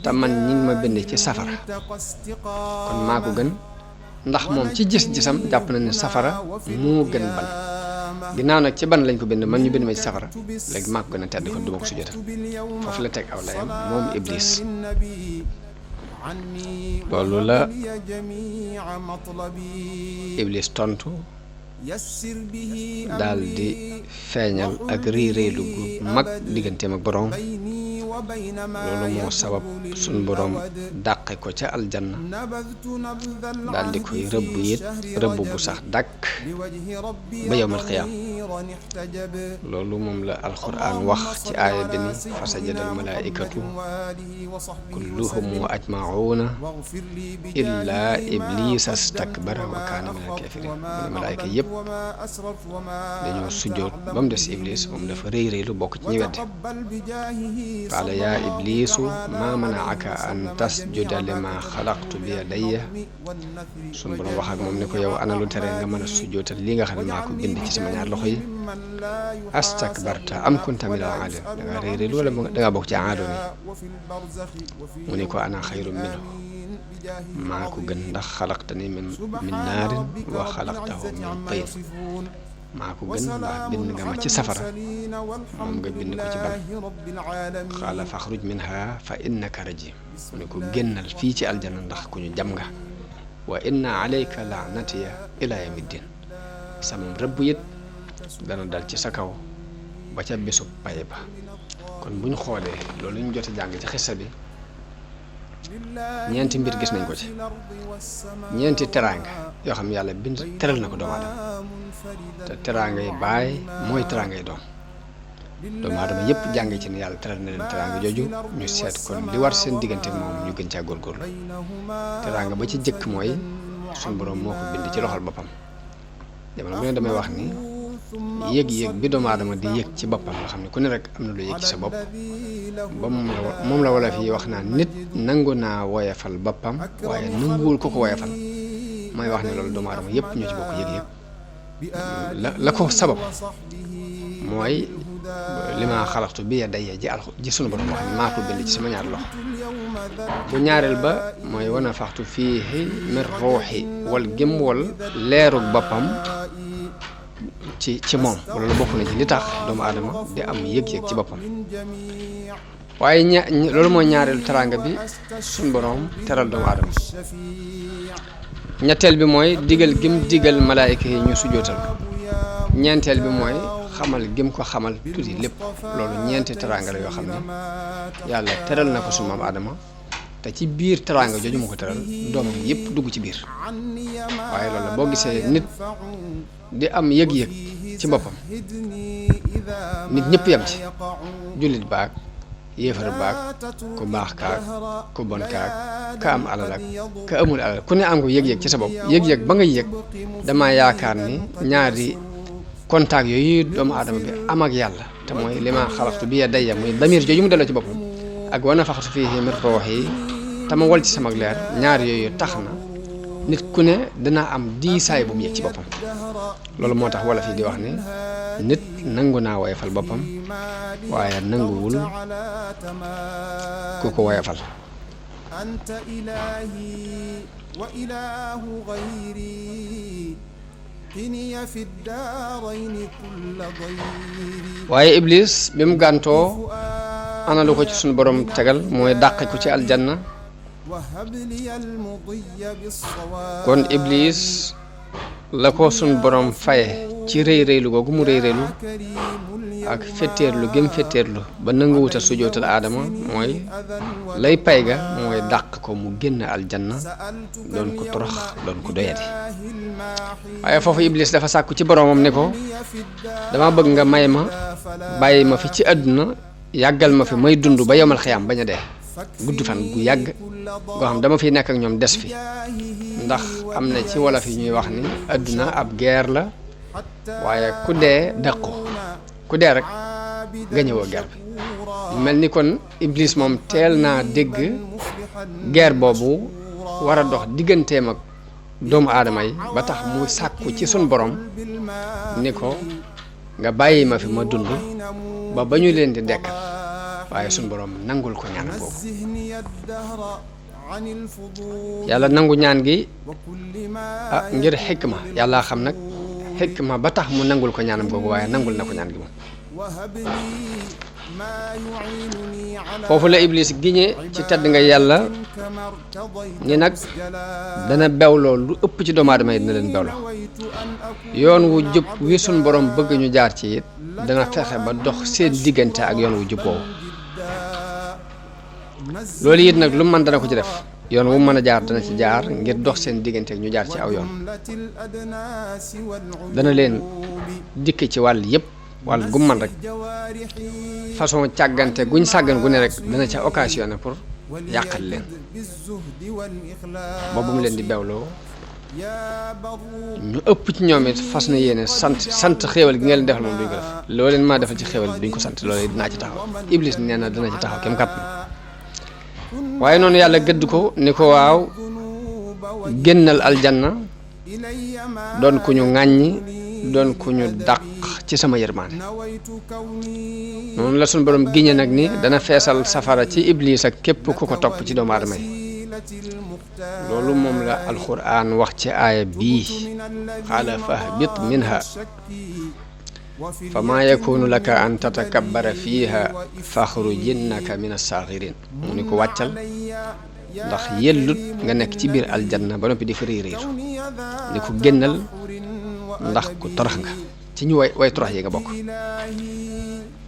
te man ñi ngi ma bind ci safara kon maa ko gën ndax moom ci gis-gisam jàpp na ne safara moo gën ban ginnaaw nag ci ban lañ ko bind man ñu bind ma ci safara léegi maa ko gën a tedd kon duma ko sujjóotal foofu la teg aw layam moom iblis loolu la iblis tontu daal di feeñal ak réeréelu gu mag digganteem ak boroom loolu moo sabab suñ boroom dàqe ko ca aljanna daal di koy rëbb it rëbb bu sax dàkk ba yawmal qiyaam loolu moom la alxuraan wax ci aaya bi ni fa sajadal malaaikatu kulluhum ajmauna illa iblisa stakbara wa kaana minal kaafiriin malaayika yépp dañoo sujjoot ba mu des iblis moom dafa rëy rëylu bokk ci ñi weddi qaala yaa iblisu maa manaaka an tasjuda lima xalaqtu bi yadayya suñu borom wax ak moom ne ko yow ana lu tere nga mën a sujjootal li nga xam ne maa ko bind ci sama ñaar loxo yi astakbarta am kunta minal aaliin da ngaa rëy rëylu wala da ngaa bokk ci aadoon yi mu ne ko ana xayrun minhu maa ko gën ndax xalaqtani min naarin wa xalaqtahu min tiin maa ko gën ndax bind nga ma ci safara moom nga bind ko ci ban xaala faxruj minha fa innaka rajim mu ne ko génnal fii ci aljana ndax ku ñu jam nga wa inna alayka laanatiya ila yawmiddin sama rëbb it dana dal ci sa kaw ba ca bésu pay ba kon buñ xoolee loolu ñu jot a jàng ci xissa bi ñeenti mbir gis nañ ko ci ñeenti teraanga yoo xam ne yàlla bind teral na ko doomu aadama te teraanga yi baay mooy teraanga yi doomu aadama yépp jànge ci ne yàlla teral na leen teraanga jooju ñu seet kon li war seen diggante ak moom ñu gën caa góorgóorlu teraanga ba ci jëkk mooy suñu borom moo ko bind ci loxol boppam jamono bu ne damay wax ni yëg-yëg bi doomu aadama di yëg ci boppam nga xam ne ku ne rek am na lu yëg ci sa bopp ba moom la wala fi wax naa nit nangu naa woyafal boppam waaye nanguwul ko woyafal mooy wax ne loolu doomu aadama yépp ñoo ci bokk yëg-yëg la ko sabab mooy li ma xalaxtu bi yadayya ji sunu borom wax ne maa ko bind ci sama ñaari loxo bu ñaareel ba mooy wana faxtu fiihi min ruuxi wal gém wal leerug boppam ci moom loolu bokk na ci li tax doomu aadama di am yëg-yëg ci boppam waaye loolu mooy ñaareelu teraanga bi suñ boroom teral doomu aadama ñetteel bi mooy digal gim digal malaayika yi ñu sujjootal ko ñeenteel bi mooy xamal gim ko xamal tuuti lépp loolu ñeenti teraanga la yoo xam ne yàlla teral na ko suñu maam aadama te ci biir teraanga jooju mu ko teral doomam yépp dugg ci biir waaye loolu boo gisee nit di am yëg-yëg ci boppam nit ñëpp yam ci jullit baag yéefar baag ku baax kaag ku bon kaag ka am alal ak ka amul alal ku ne am ko yëg-yëg ci sa bopp yëg-yëg ba nga yëg dama yaakaar ni ñaari contact yooyu doomu aadama bi am ak yàlla te mooy li ma xalaxtu bi yadayya muy damir jooju mu delloo ci boppam ak wana faxtu fiihi min ruuhi te ma wol ci sama leer ñaar yooyu tax na nit ku ne dana am diisaay bu mu yëg ci boppam loolu moo tax wala fi di wax ni nit nangu naa woyofal boppam waaye nanguwul ku ko woyofal anta ilahi wa ilahu ghayri qiniya fi daarayni kulla dayri waaye iblis bi mu gàntoo ana lu ko ci sunu borom tegal mooy dàqe ko ci aljanna kon iblis la ko sunu borom faye ci rëy rëylu googu mu rëy rëylu ak fetteerlu gëm fetteerlu ba nanguwuta sujootal aadama mooy lay pay ga mooy dàq ko mu génn aljanna doon ko torox doon ko doyadi waaye foofu iblis dafa sàkku ci boromam ne ko dama bëgg nga may ma bàyyi ma fi ci àdduna yàggal ma fi may dund ba yomal xiyaam bañ a dee gudd fan gu yàgg goo xam dama fiy nekk ak ñoom des fi ndax am na ci wolof yi ñuy wax ni àdduna ab guerre la waaye ku dee dàqu ku dee rek nga ñëwoo guerre bi mu mel ni kon iblis moom teel naa dégg guerre boobu war a dox digganteem ak doomu aadama yi ba tax mu sàkku ci sun borom ni ko nga bàyyi ma fi ma dund ba ñu leen di dekkal waaye sun borom nangul ko ñaan boobu yàlla nangu ñaan gi ngir xikma yàlla xam nag xikma ba tax mu nangul ko ñaanam googu waaye nangul na ko ñaan gi moom foofu la iblis giñe ci tedd nga yàlla ni nag dana bewloo lu ëpp ci doomu aadama yi dina leen bewloo yoon wu jub wi sun borom bëgg ñu jaar ci it dana fexe ba dox seen diggante ak yoon wu jub woowu loolu it nag lu mën dana ko ci def yoon wu mën a jaar dana ci jaar ngir dox seen diggante ak ñu jaar ci aw yoon dana leen dikk ci wàll yépp wàll gu man rek façon càggante guñ sàggan gu ne rek dana ca occasionné pour yàqal leen boobu mu leen di bewloo ñu ëpp ci ñoom it fas na yéene sant xéewal gi nga leen defal moom duñ ko def loo leen maa defal ci xéewal bi duñ ko sant loolu dinaa ci taxaw iblis nee na dana ci taxaw kem kat waaye noonu yàlla gëdd ko ni ko waaw génnal aljanna doon ku ñu ŋàññi doon ku ñu dàq ci sama yërmaane noonu la suñu borom giñe nag ni dana feesal safara ci iblis ak képp ku ko topp ci doomu aadama yi loolu moom la alquran wax ci aaya bii qaala fahbit minha fa maa yakunu laka an tatakabbara fiiha faxruj innaka min as-saaxirin mu ni ko wàccal ndax yellut nga nekk ci biir aljanna ba noppi di fa réy réytu ni ko génnal ndax ku torox nga ci ñu way torox yi nga bokk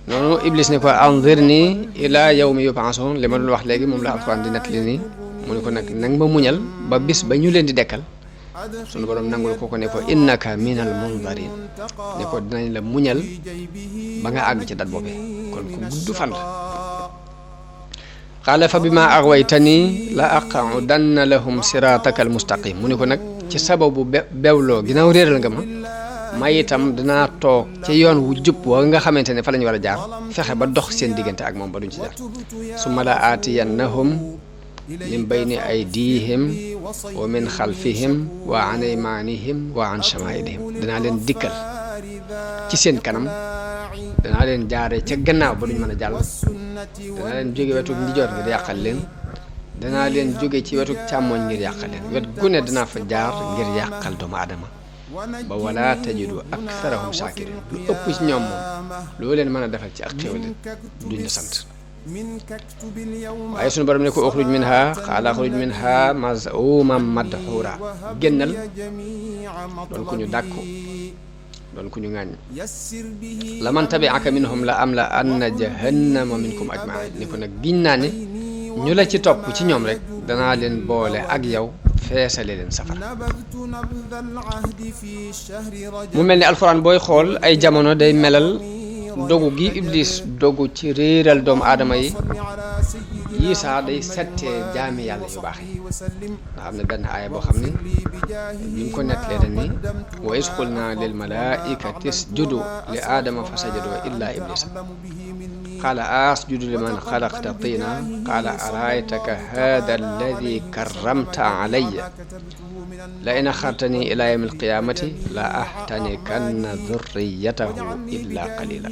noonu iblis ni ko anzirni ila yawmi yub'asun li ma doon wax léegi moom la alquran di nettali nii mu ni ko nag nang ma muñal ba bis ba ñu leen di dekkal sunu borom nangul ko ne ko innaka minal munzarin ne ko dinañ la muñal ba nga àgg ci dat boobee kon ku gudd fan la qaala fa bima aghwaytani la aqudanna lahum sirataka al mustaqim mu ni ko nag ci sababu bewloo ginnaaw réeral nga ma itam dinaa toog ci yoon wu jub wa nga xamante ne fa lañu war a jaar fexe ba dox seen diggante ak moom ba duñ ci jaar summa la aatiyannahum min bayni aydihim wa min xalfihim wa an aymanihim wa an shamailihim danaa leen dikkal ci seen kanam danaa leen jaare ca gannaaw ba duñ mën a jàll danaa leen jóge wetu ndijoor ngir yàqal leen danaa leen jóge ci wetu càmmooñ ngir yàqal leen wet gu ne danaa fa jaar ngir yàqal doomu aadama ba wala tajidu aktharahum shakirin lu ëpp ci ñoom moom loo leen mën a defal ci ak xéwal duñ la sant waaye sunu borom ne ko uxruj minha qaala uxruj minha maz'uman madhura génnal doon ku ñu dàkku doon ku ñu ŋàññ la man tabi'aka minhum la am la anna jahannama minkum ajma'in ni ko nag giñ naa ne ñu la ci topp ci ñoom rek danaa leen boole ak yow feesale leen safara mu mel ni alxuraan booy xool ay jamono day melal dogu gi iblis dogu ci réeral doomu aadama yi yii saa day settee jaami yàlla yu baax yi nga xam ne benn aaya boo xam ne ñu ko nettalee dañ ni wa iz qulna lil malaa'ikati isjudu li aadama fa sajadu illa iblisa qaala asjudu liman xalaqta tiina qaala araaytaka haada alladi karramta alayya la in axartani ila yawmi alqiyamati la ahtanikanna dhurriyatahu illa qalila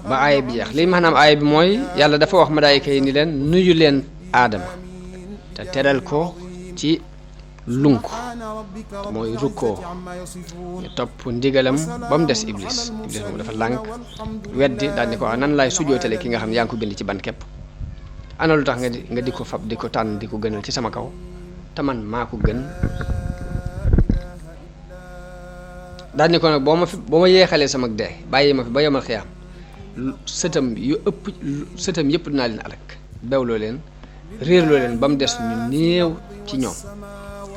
ba aaya bi jeex lii maanaam aaya bi mooy yàlla dafa wax malaayika yi ni leen nuyu leen aadama te teral ko ci lunk mooy rukkoo ñu topp ndigalam ba mu des iblis moom dafa lànk weddi daal ni ko nan laay sujootale ki nga xam ne yaa ngi ko bind ci ban képp ana lu tax nga di ko fab di ko tànn di ko gënal ci sama kaw te man maa ko gën daal ni ko nag boo ma yeexalee sama dee bàyyi ma fi ba yomal xiyaam sëtam yëpp dinaa leen alak bewloo leen réerloo leen ba mu des ñu néew ci ñoom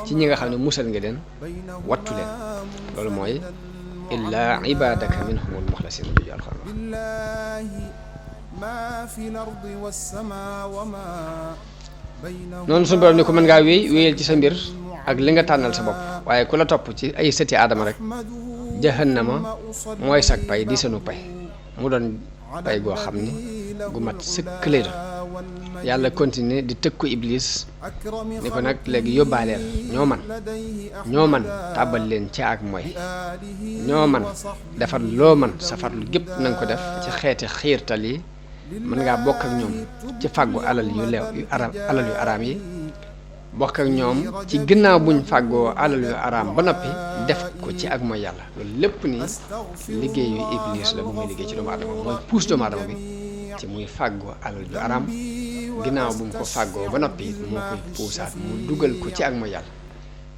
ci ñi nga xam ne musal nga leen wattu leen loolu mooy illaa ibadaka minhumul muxlasin bi alxuraan noonu suñu borom ni ko mën ngaa wéyal ci sa mbir ak li nga tànnal sa bopp waaye ku la topp ci ay sëti aadama rek jahannama mooy sag pay di senu pay mu doon pay goo xam ni gu mat sëkk lay doon yàlla continuer di tëkku iblis ni ko nag léegi yóbbaaleel ñoo man tàbbal leen ci ak mooy ñoo man defar loo man safarlu gépp na nga ko def ci xeeti xiirtal yi mën ngaa bokk ak ñoom ci fàggu alal yu araam yi bokk ak ñoom ci ginnaaw buñ fàggoo alal yu araam ba noppi def ko ci ak mooy yàlla loolu lépp ni liggéeyu iblis la bu muy liggéey ci doomu aadama mooy puus doomu aadama bi ci muy fàggoo alal yu araam ginnaaw bu mu ko fàggoo ba noppi moo koy puusaat mu dugal ko ci ak mooy yàlla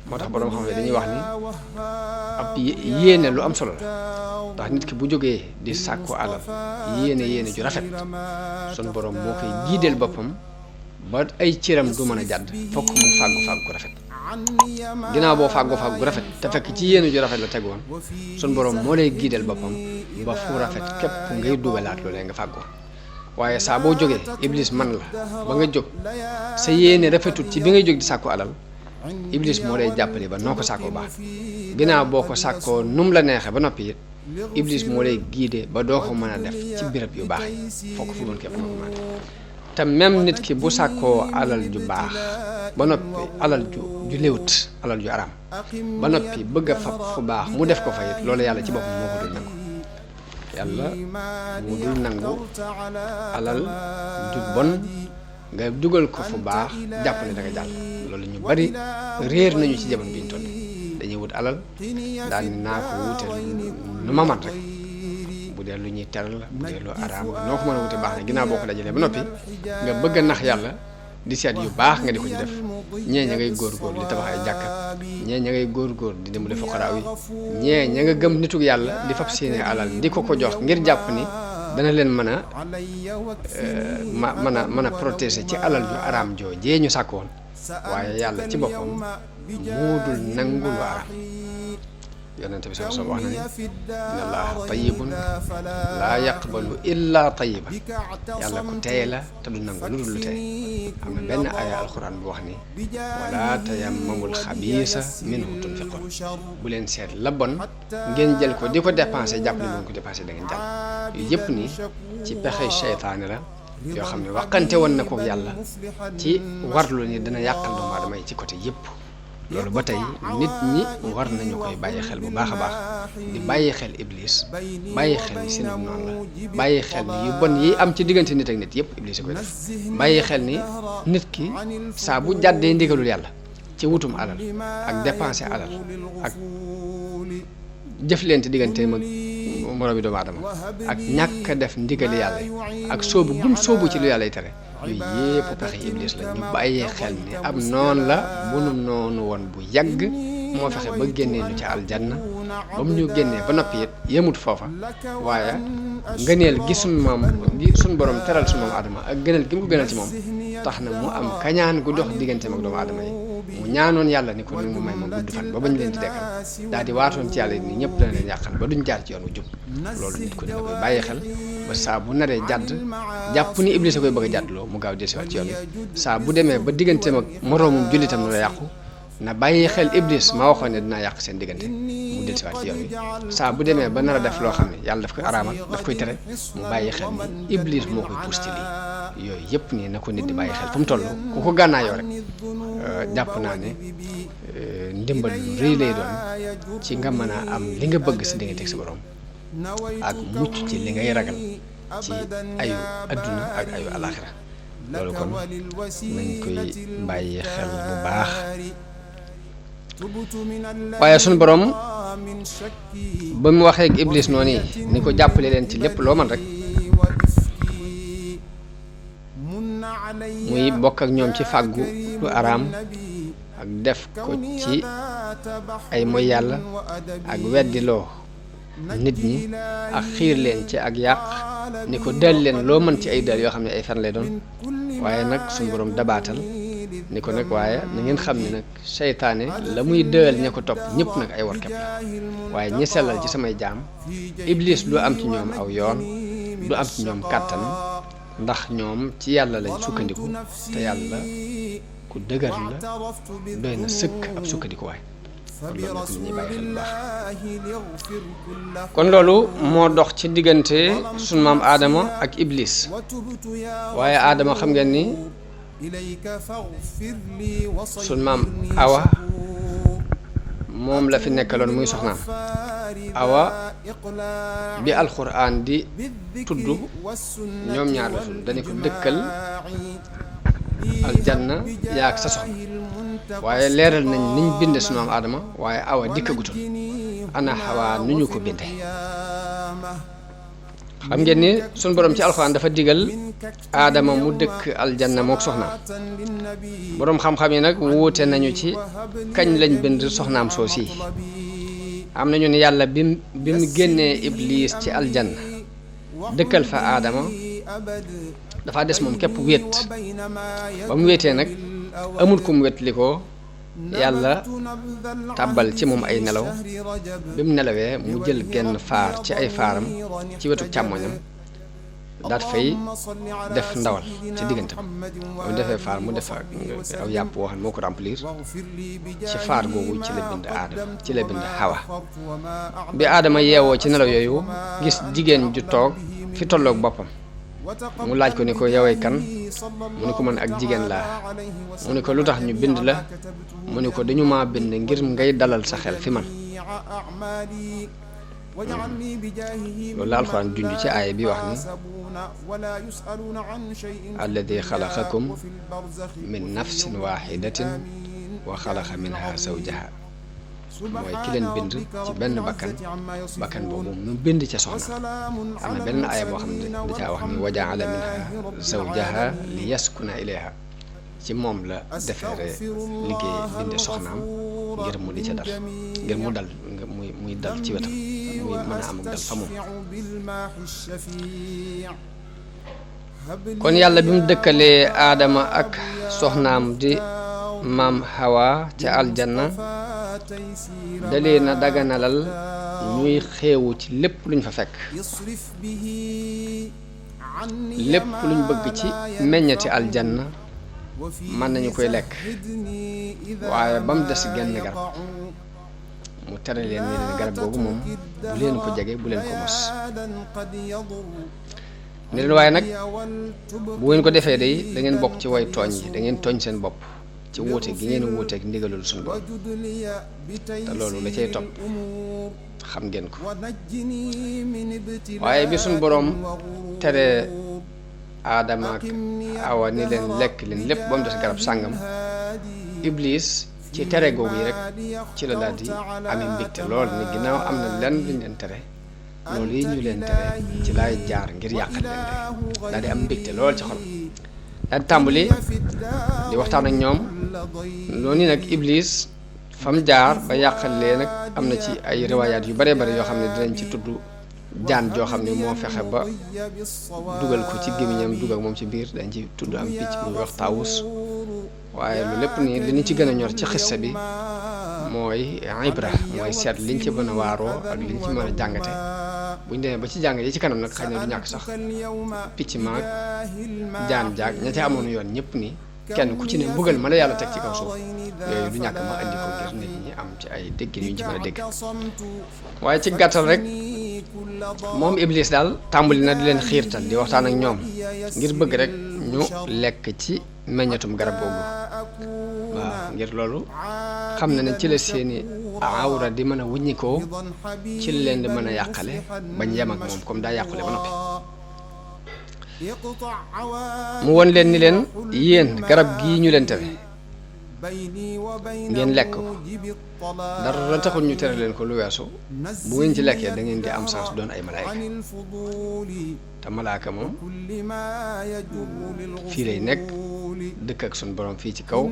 moo tax borom xam ne dañuy wax ni ab yéene lu am solo la ndax nit ki bu jógee di sàkku alal yéene ju rafet sun borom moo koy giideel boppam ba ay cëram du mën a jàdd fokk mu fàggu gu rafet ginnaaw boo fàggu gu rafet te fekk ci yéene ju rafet la tegoon sun borom moo lay giideel boppam ba fu rafet képp ngay dugalaat loolee nga fàggoo waaye saa boo jógee iblis man la ba nga jóg sa yéene rafetut ci bi ngay jóg di sàkku alal iblis moo lay jàppale ba noo ko sàkkoo baax ginnaaw boo ko sàkkoo num la neexee ba noppi it iblis moo lay giide ba doo ko mën a def ci béréb yu baax yi foo ko fu doon képp nga ko mën a def te même nit ki bu sàkkoo alal ju baax ba noppi alal ju léwut alal ju araam ba noppi bëgg a fab fu baax mu def ko fa it loolu yàlla ci boppam moo ko dul nangu yàlla mu dul nangu alal ju bon nga dugal ko fu baax jàpp ne da nga jàll loolu ñu bari réer nañu ci jamono bi ñu toll dañuy wut alal daal ni naa ko wute nu ma man rek bu dee lu ñuy teral bu dee lu araam noo ko mën a wute baax na ginnaaw boo ko dajalee ba noppi nga bëgg a nax yàlla di seet yu baax nga di ko ci def ñee ña ngay góor-góor di tabax ay jàkka ñee ña ngay góor-góor di dimbali fuqaraaw yi ñee ña nga gëm nitug yàlla di fab seeni alal di ko jox ngir jàpp ni dana leen mën a protéger ci alal ju araam joo jee ñu sàkk woon waaye yàlla ci boppam moo dul nangu lu araam yonente bi sallallahu alayhi wa sallam wax na ni inna allaha tayyibun laa yaqbalu illa tayyiba yàlla ku teey la te du nangu lu dul lu teey am na benn aya alquran bu wax ni wala tayammamul xabiisa minhu tunfiqun bu leen seet la bon ngeen jël ko di ko dépensé jàpp ni ngeen ko dépensé da ngeen jàll yu yëpp ni ci pexey seytaane la yoo xam ne waxante woon na ko yàlla ci warlu ni dana yàqal doomu aadama yi ci côté yëpp loolu ba tey nit ñi war nañu koy bàyyi xel bu baax a baax di bàyyi xel iblis bàyyi xel ni seen noonu la bàyyi xel ni yu bon yi am ci diggante nit ak nit yëpp iblis a koy def bàyyi xel ni nit ki saa bu jàddee ndigalul yàlla ci wutum alal ak dépenser alal ak jëflante diggante mag moroomi doomu aadama ak ñàkk a def ndigali yàlla ak soobu gum soobu ci lu yàlla y tere yooyu yëpp pexe iblis la ñu bàyyee xel ni ab noon la bu nu noonu woon bu yàgg moo fexe ba génnee ñu ci aljanna ba mu ñu génnee ba noppi it yemut foofa waaye ngëneel gi suñ borom teral suñ moom aadama ak gënal gi mu ko gënal ci moom tax na mu am kañaan gu dox diggante mag doomu aadama yi mu ñaanoon yàlla ni ko ni mu may ma gudd fan ba bañ leen di dekkal daal di waatoon ci yàlla ni ñëpp dana leen yàqal ba duñ jaar ci yoon wu jub loolu nit ko dina koy bàyyi xel ba saa bu naree jàdd jàpp ni iblis a koy bëgg a jàddloo mu gaaw dellusiwaat ci yoon wi saa bu demee ba digganteem ak moroomum jullitam la yàqu na bàyyi xel iblis ma waxoon ne dinaa yàq seen diggante mu dellusiwaat ci yoon wi saa bu demee ba nar a def loo xam ne yàlla daf koy araamal daf koy tere mu bàyyi xel ni iblis moo koy puus ci lii yooyu yëpp nii na ko nit di bàyyi xel fu mu toll ku ko gànnaayoo rek jàpp naa ne ndimbal lu rëy lay doon ci nga mën a am li nga bëgg si diggante ak sa borom ak mucc ci li ngay ragal ci ayu adduna ak ayu alaxira loolu kon nañ koy bàyyi xel bu baax. waaye sunu borom ba mu waxee ak Iblis noonu ni ko jàppale leen ci lépp loo man rek muy bokk ak ñoom ci fàggu lu araam ak def ko ci ay moy yàlla ak weddiloo nit ñi ak xiir leen ci ak yàq ni ko del leen loo mën ci ay dal yoo xam ne ay fen lay doon waaye nag suñu borom dabaatal ni ko nag waaye na ngeen xam ne nag seytaane la muy dël ña ko topp ñëpp nag ay warkat la waaye ñi sellal ci samay jaam Iblis du am ci ñoom aw yoon du am ci ñoom kàttan ndax ñoom ci yàlla lañ sukkandiku te yàlla ku dëgër la doy na sëkk ab sukkandikuwaay kon loolu nag ñuy bàyyi xel bu baax kon loolu moo dox ci diggante sunu maam Adama ak Iblis waaye Adama xam ngeen ni sunu maam Awa moom la fi nekkaloon muy soxnaam Awa bi alxuraan di tudd ñoom ñaar la tudd dañu ko dëkkal aljanna yaag sa soxna waaye leeral nañ niñ binde sunu maam Adama waaye Awa dikkagutul ana Hawa nu ñu ko binde xam ngeen ni sunu borom ci alxuraan dafa digal Adama mu dëkk aljanna mook soxnaam borom xam-xam yi nag wuute nañu ci kañ lañ bind soxnaam soosi am nañu ne yàlla bi mu génnee Iblis ci aljanna dëkkal fa Adama dafa des moom képp wéet ba mu wéetee nag amul ku mu wétli ko yàlla tàbbal ci moom ay nelaw bi mu nelawee mu jël genn faar ci ay faaram ci wetu càmmoñam daat fay def ndawal ci diggante ba mu defee faar mu def aw yàpp woo xam ne moo ko remplir ci faar googu ci la bind Aadama ci la bind Hawa bi Aadama yeewoo ci nelaw yooyu gis jigéen ju toog fi tolloog boppam mu laaj ko ni ko yowee kan mu ni ko man ak jigéen laa mu ni ko lu tax ñu bind la mu ni ko dañu maa bind ngir ngay dalal sa xel fi man loolu la alxuraan junj ci aaya bi wax ni alladi xalaqakum min nafsin waxidatin wa xalaqa minha zawjaha mooy ki leen bind ci benn bakkan boobu mu bind ca soxna am na benn aaya boo xam ne da caa wax ni wa jaala minha zawjaha li yaskuna ilayha ci moom la defeere liggéey binde soxnaam ngir mu di ca dal ngir mu dal muy dal ci wetam muy mën a am ak dal fa moom kon yàlla bi mu dëkkalee Aadama ak soxnaam di maam Hawa ca aljanna dalee na daganalal ñuy xeewu ci lépp luñ fa fekk lépp luñ bëgg ci meññati aljanna mën nañu koy lekk waaye ba mu des genn garab mu tere leen ni leen garab googu moom bu leen ko jege bu leen ko mos ne leen waaye nag bu ngeen ko defee day da ngeen bokk ci way tooñ yi da ngeen tooñ seen bopp ci wuute gi ngeen wuuteeg ndigalul suñu borom te loolu la cay topp xam ngeen ko waaye bi suñu borom tere Aadama ak Awa ni leen lekk leen lépp ba mu des garab sàngam Iblis ci tere googu yi rek ci la daal di amee mbégte lool ni ginnaaw am na lenn luñ leen tere loolu yi ñu leen tere ci laay jaar ngir yàqal leen de daal di am mbégte lool ci xolam daal di tàmbali di waxtaan ak ñoom loolu nag Iblis fam jaar ba yàqal leen nag am na ci ay riwaayaat yu bare bare yoo xam ne dinañ ci tudd jaan joo xam ne moo fexe ba dugal ko ci gémmiñam dugal moom ci biir dañ ci tudd am picc muy wax taawus waaye lu lépp nii li ñu ci gën a ñor ci xissa bi mooy ibra mooy seet liñ ci mën a waaroo ak liñ ci mën a jàngate buñ demee ba ci jàng yi ci kanam nag xëy na du ñàkk sax picc maag jaan jaag ña ca amoon yoon ñëpp ni kenn ku ci ne mbugal ma la yàlla teg ci kaw suuf yooyu du ñàkk ma andi ko ngir nit ñi am ci ay déggin yu ñu ci mën a dégg waaye ci gàttal rek moom Iblis daal tàmbali na di leen xiirtal di waxtaan ak ñoom ngir bëgg rek ñu lekk ci meññatum garab googu waaw ngir loolu xam na ne ci la seeni awra di mën a wuññikoo ci la leen di mën a yàqale bañ yem ak moom comme daa yàqule ba noppi mu won leen ni leen yéen garab gii ñu leen tere ngeen lekk ko dara taxul ñu tere leen ko lu weesu bu ngeen ci lekkee da ngeen di am chance doon ay malaayka te malaaka moom fii lay nekk dëkk ak suñu borom fii ci kaw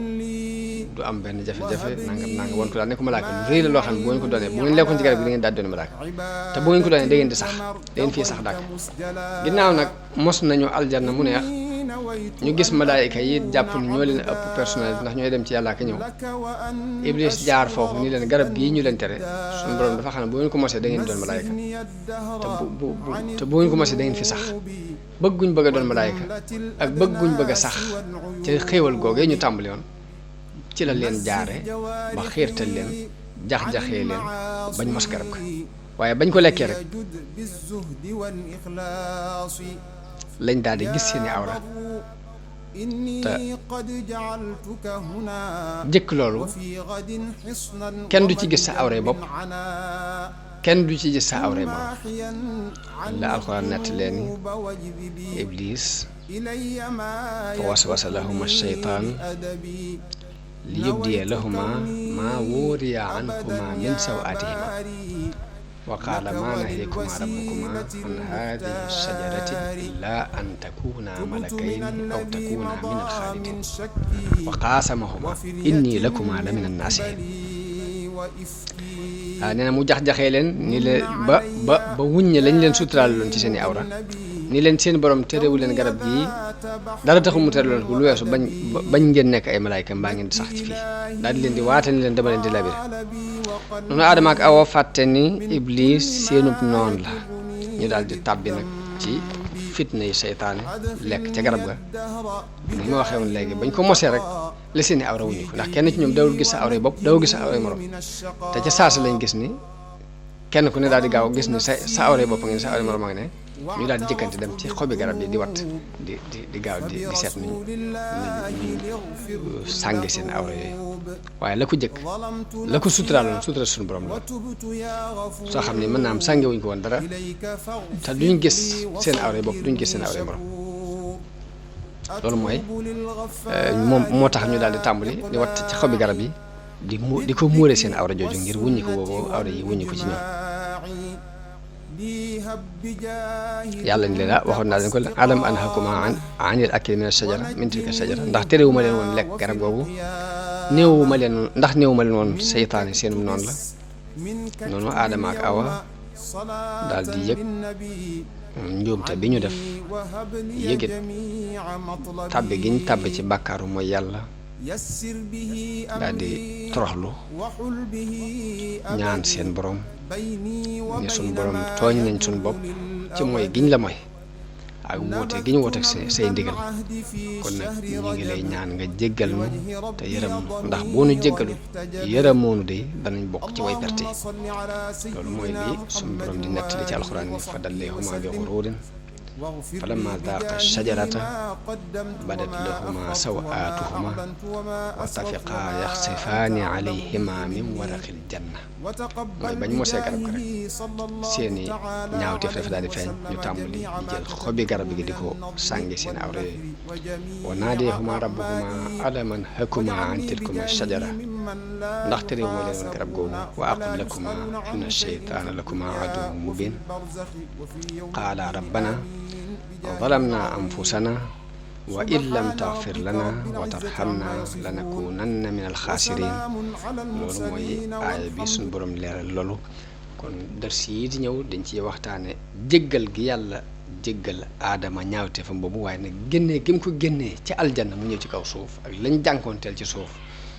du am benn jafe-jafe nangam won ko daal ne ko malaaka lu rëy la loo xam ne bu ngeen ko doonee bu ngeen lekkoon ci garab gi da ngeen daal doon malaaka te bu ngeen ko doonee da ngeen di sax da ngeen fii sax dàkk ginnaaw nag mos nañu aljanna mu neex ñu gis malaayika yi jàpp ni ñoo leen ëpp personnalité ndax ñooy dem ci yàlla ak ñëw Iblis jaar foofu ni leen garab gii ñu leen tere suñu borom dafa xam ne bu ngeen ko mosee da ngeen doon malaayika te bu ngeen ko mosee da ngeen fi sax bëgguñ bëgg a doon malaayika ak bëgguñ bëgg a sax ci xéewal googee ñu tàmbali woon ci la leen jaare ba xiirtal leen jax-jaxee leen bañ mos garab ga waaye bañ ko lekkee rek lañ daal di gis seeni awra te jëkk loolu kenn du ci gis sa awray bopp kenn du ci gis sa awray morom la alxuraan nett leen Iblis fa waswasa lahuma shaytaan li yubdiya lahuma maa wuriya ankuma min sawaatihima wa qaala maa nahaakuma rabbukuma an haadihi shajarati illaa an takuuna malakayni aw takuuna min alxaalidin wa qaasamahuma inni lakuma la min annaasihin nee na mu jax-jaxee leen ni leen ba wuññe lañ leen suturaal loon ci seen i awra ni leen seen borom terewu leen garab gii dara taxu mu tere loon ko lu weesu bañ ngeen nekk ay malaayka mbaa ngeen di sax ci fii daal di leen di waate ni leen dama leen di labire noonu Aadama ak Awa fàtte ni Iblis seenub noon la ñu daal di tàbbi nag ci fitna yi seytaane lekk ca garab ga ni ma waxee woon léegi bañ ko mosee rek la seeni awra wuñu ko ndax kenn ci ñoom dawul gis sa awray bopp dawul gis sa awray morom te ca saasa lañ gis ni kenn ku ne daal di gaaw gis ni sa awray bopp nga ne sa awray morom nga ne ñu daal di jëkkante dem ci xobi garab yi di wat di gaaw di seet ni sànge seen awra yooyu waaye la ko jëkk la ko suturaaloon sutura suñu borom la soo xam ne mën naa am sànge wuñ ko woon dara te duñ gis seen awra bopp duñ gis seen awra morom loolu mooy moom moo tax ñu daal di tàmbali di wat ci xobi garab yi di ko muure seen awra jooju ngir wuññi ko boobu awra yi wuññi ko ci ñoom yàlla ni leen waxoon naa leen ko alam anhakuma anil akli min ashajara min tilka shajara ndax terewuma leen woon lekk garab googu néewuma leen woon seytaane seenum noonu la noonu Aadama ak Awa daal di yëg njuumte bi ñu def yëgit tàbbi giñ tàbbi ci bàkkaaru mooy yàlla daal di toroxlu ñaan seen borom ne suñ borom tooñ nañ suñ bopp ci mooy giñ la mooy ak woote gi ñu woote say ndigal kon nag ñu ngi lay ñaan nga jéggal nu te yërëm nu ndax boo nu jéggalu yërëmoonu de danañ bokk ci way perte yi loolu mooy lii suñ borom di nettali ci alxuraan ni fa dalleehuma bi xuruurin falamma zaaqa shajarata badat lahuma sawaatuhuma wa tafiqaa yaxsifaani alayhima min waraqil janna mooy bañ mosee garab ga rek seeni ñaawteef dafa daal di feeñ ñu tàmbali di jël xobi garab gi di ko sàngi seen awra yooyu wa naadeehuma rabbuhuma alam anhakuma an tilkuma shajara ndax terewuma leen woon garab googu wa aqul lakuma inna sheytaana lakuma aduwwun mubin qaala rabbana zalamna anfusana wa in lam taghfir lana wa tarhamna lanakunanna min alxaasirin loolu mooy aaya bi suñu borom leeral loolu kon dars yi di ñëw dañ ciy waxtaane jéggal gi yàlla jéggal aadama ñaawte fa boobu waaye nag génnee gi mu ko génnee ci aljanna mu ñëw ci kaw suuf ak lañ jànkoonteel ci suuf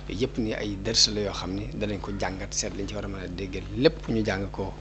yëpp ni ay dars la yoo xam ni danañ ko jàngat seet lañ ci war a mën a déggal lépp ñu jàng ko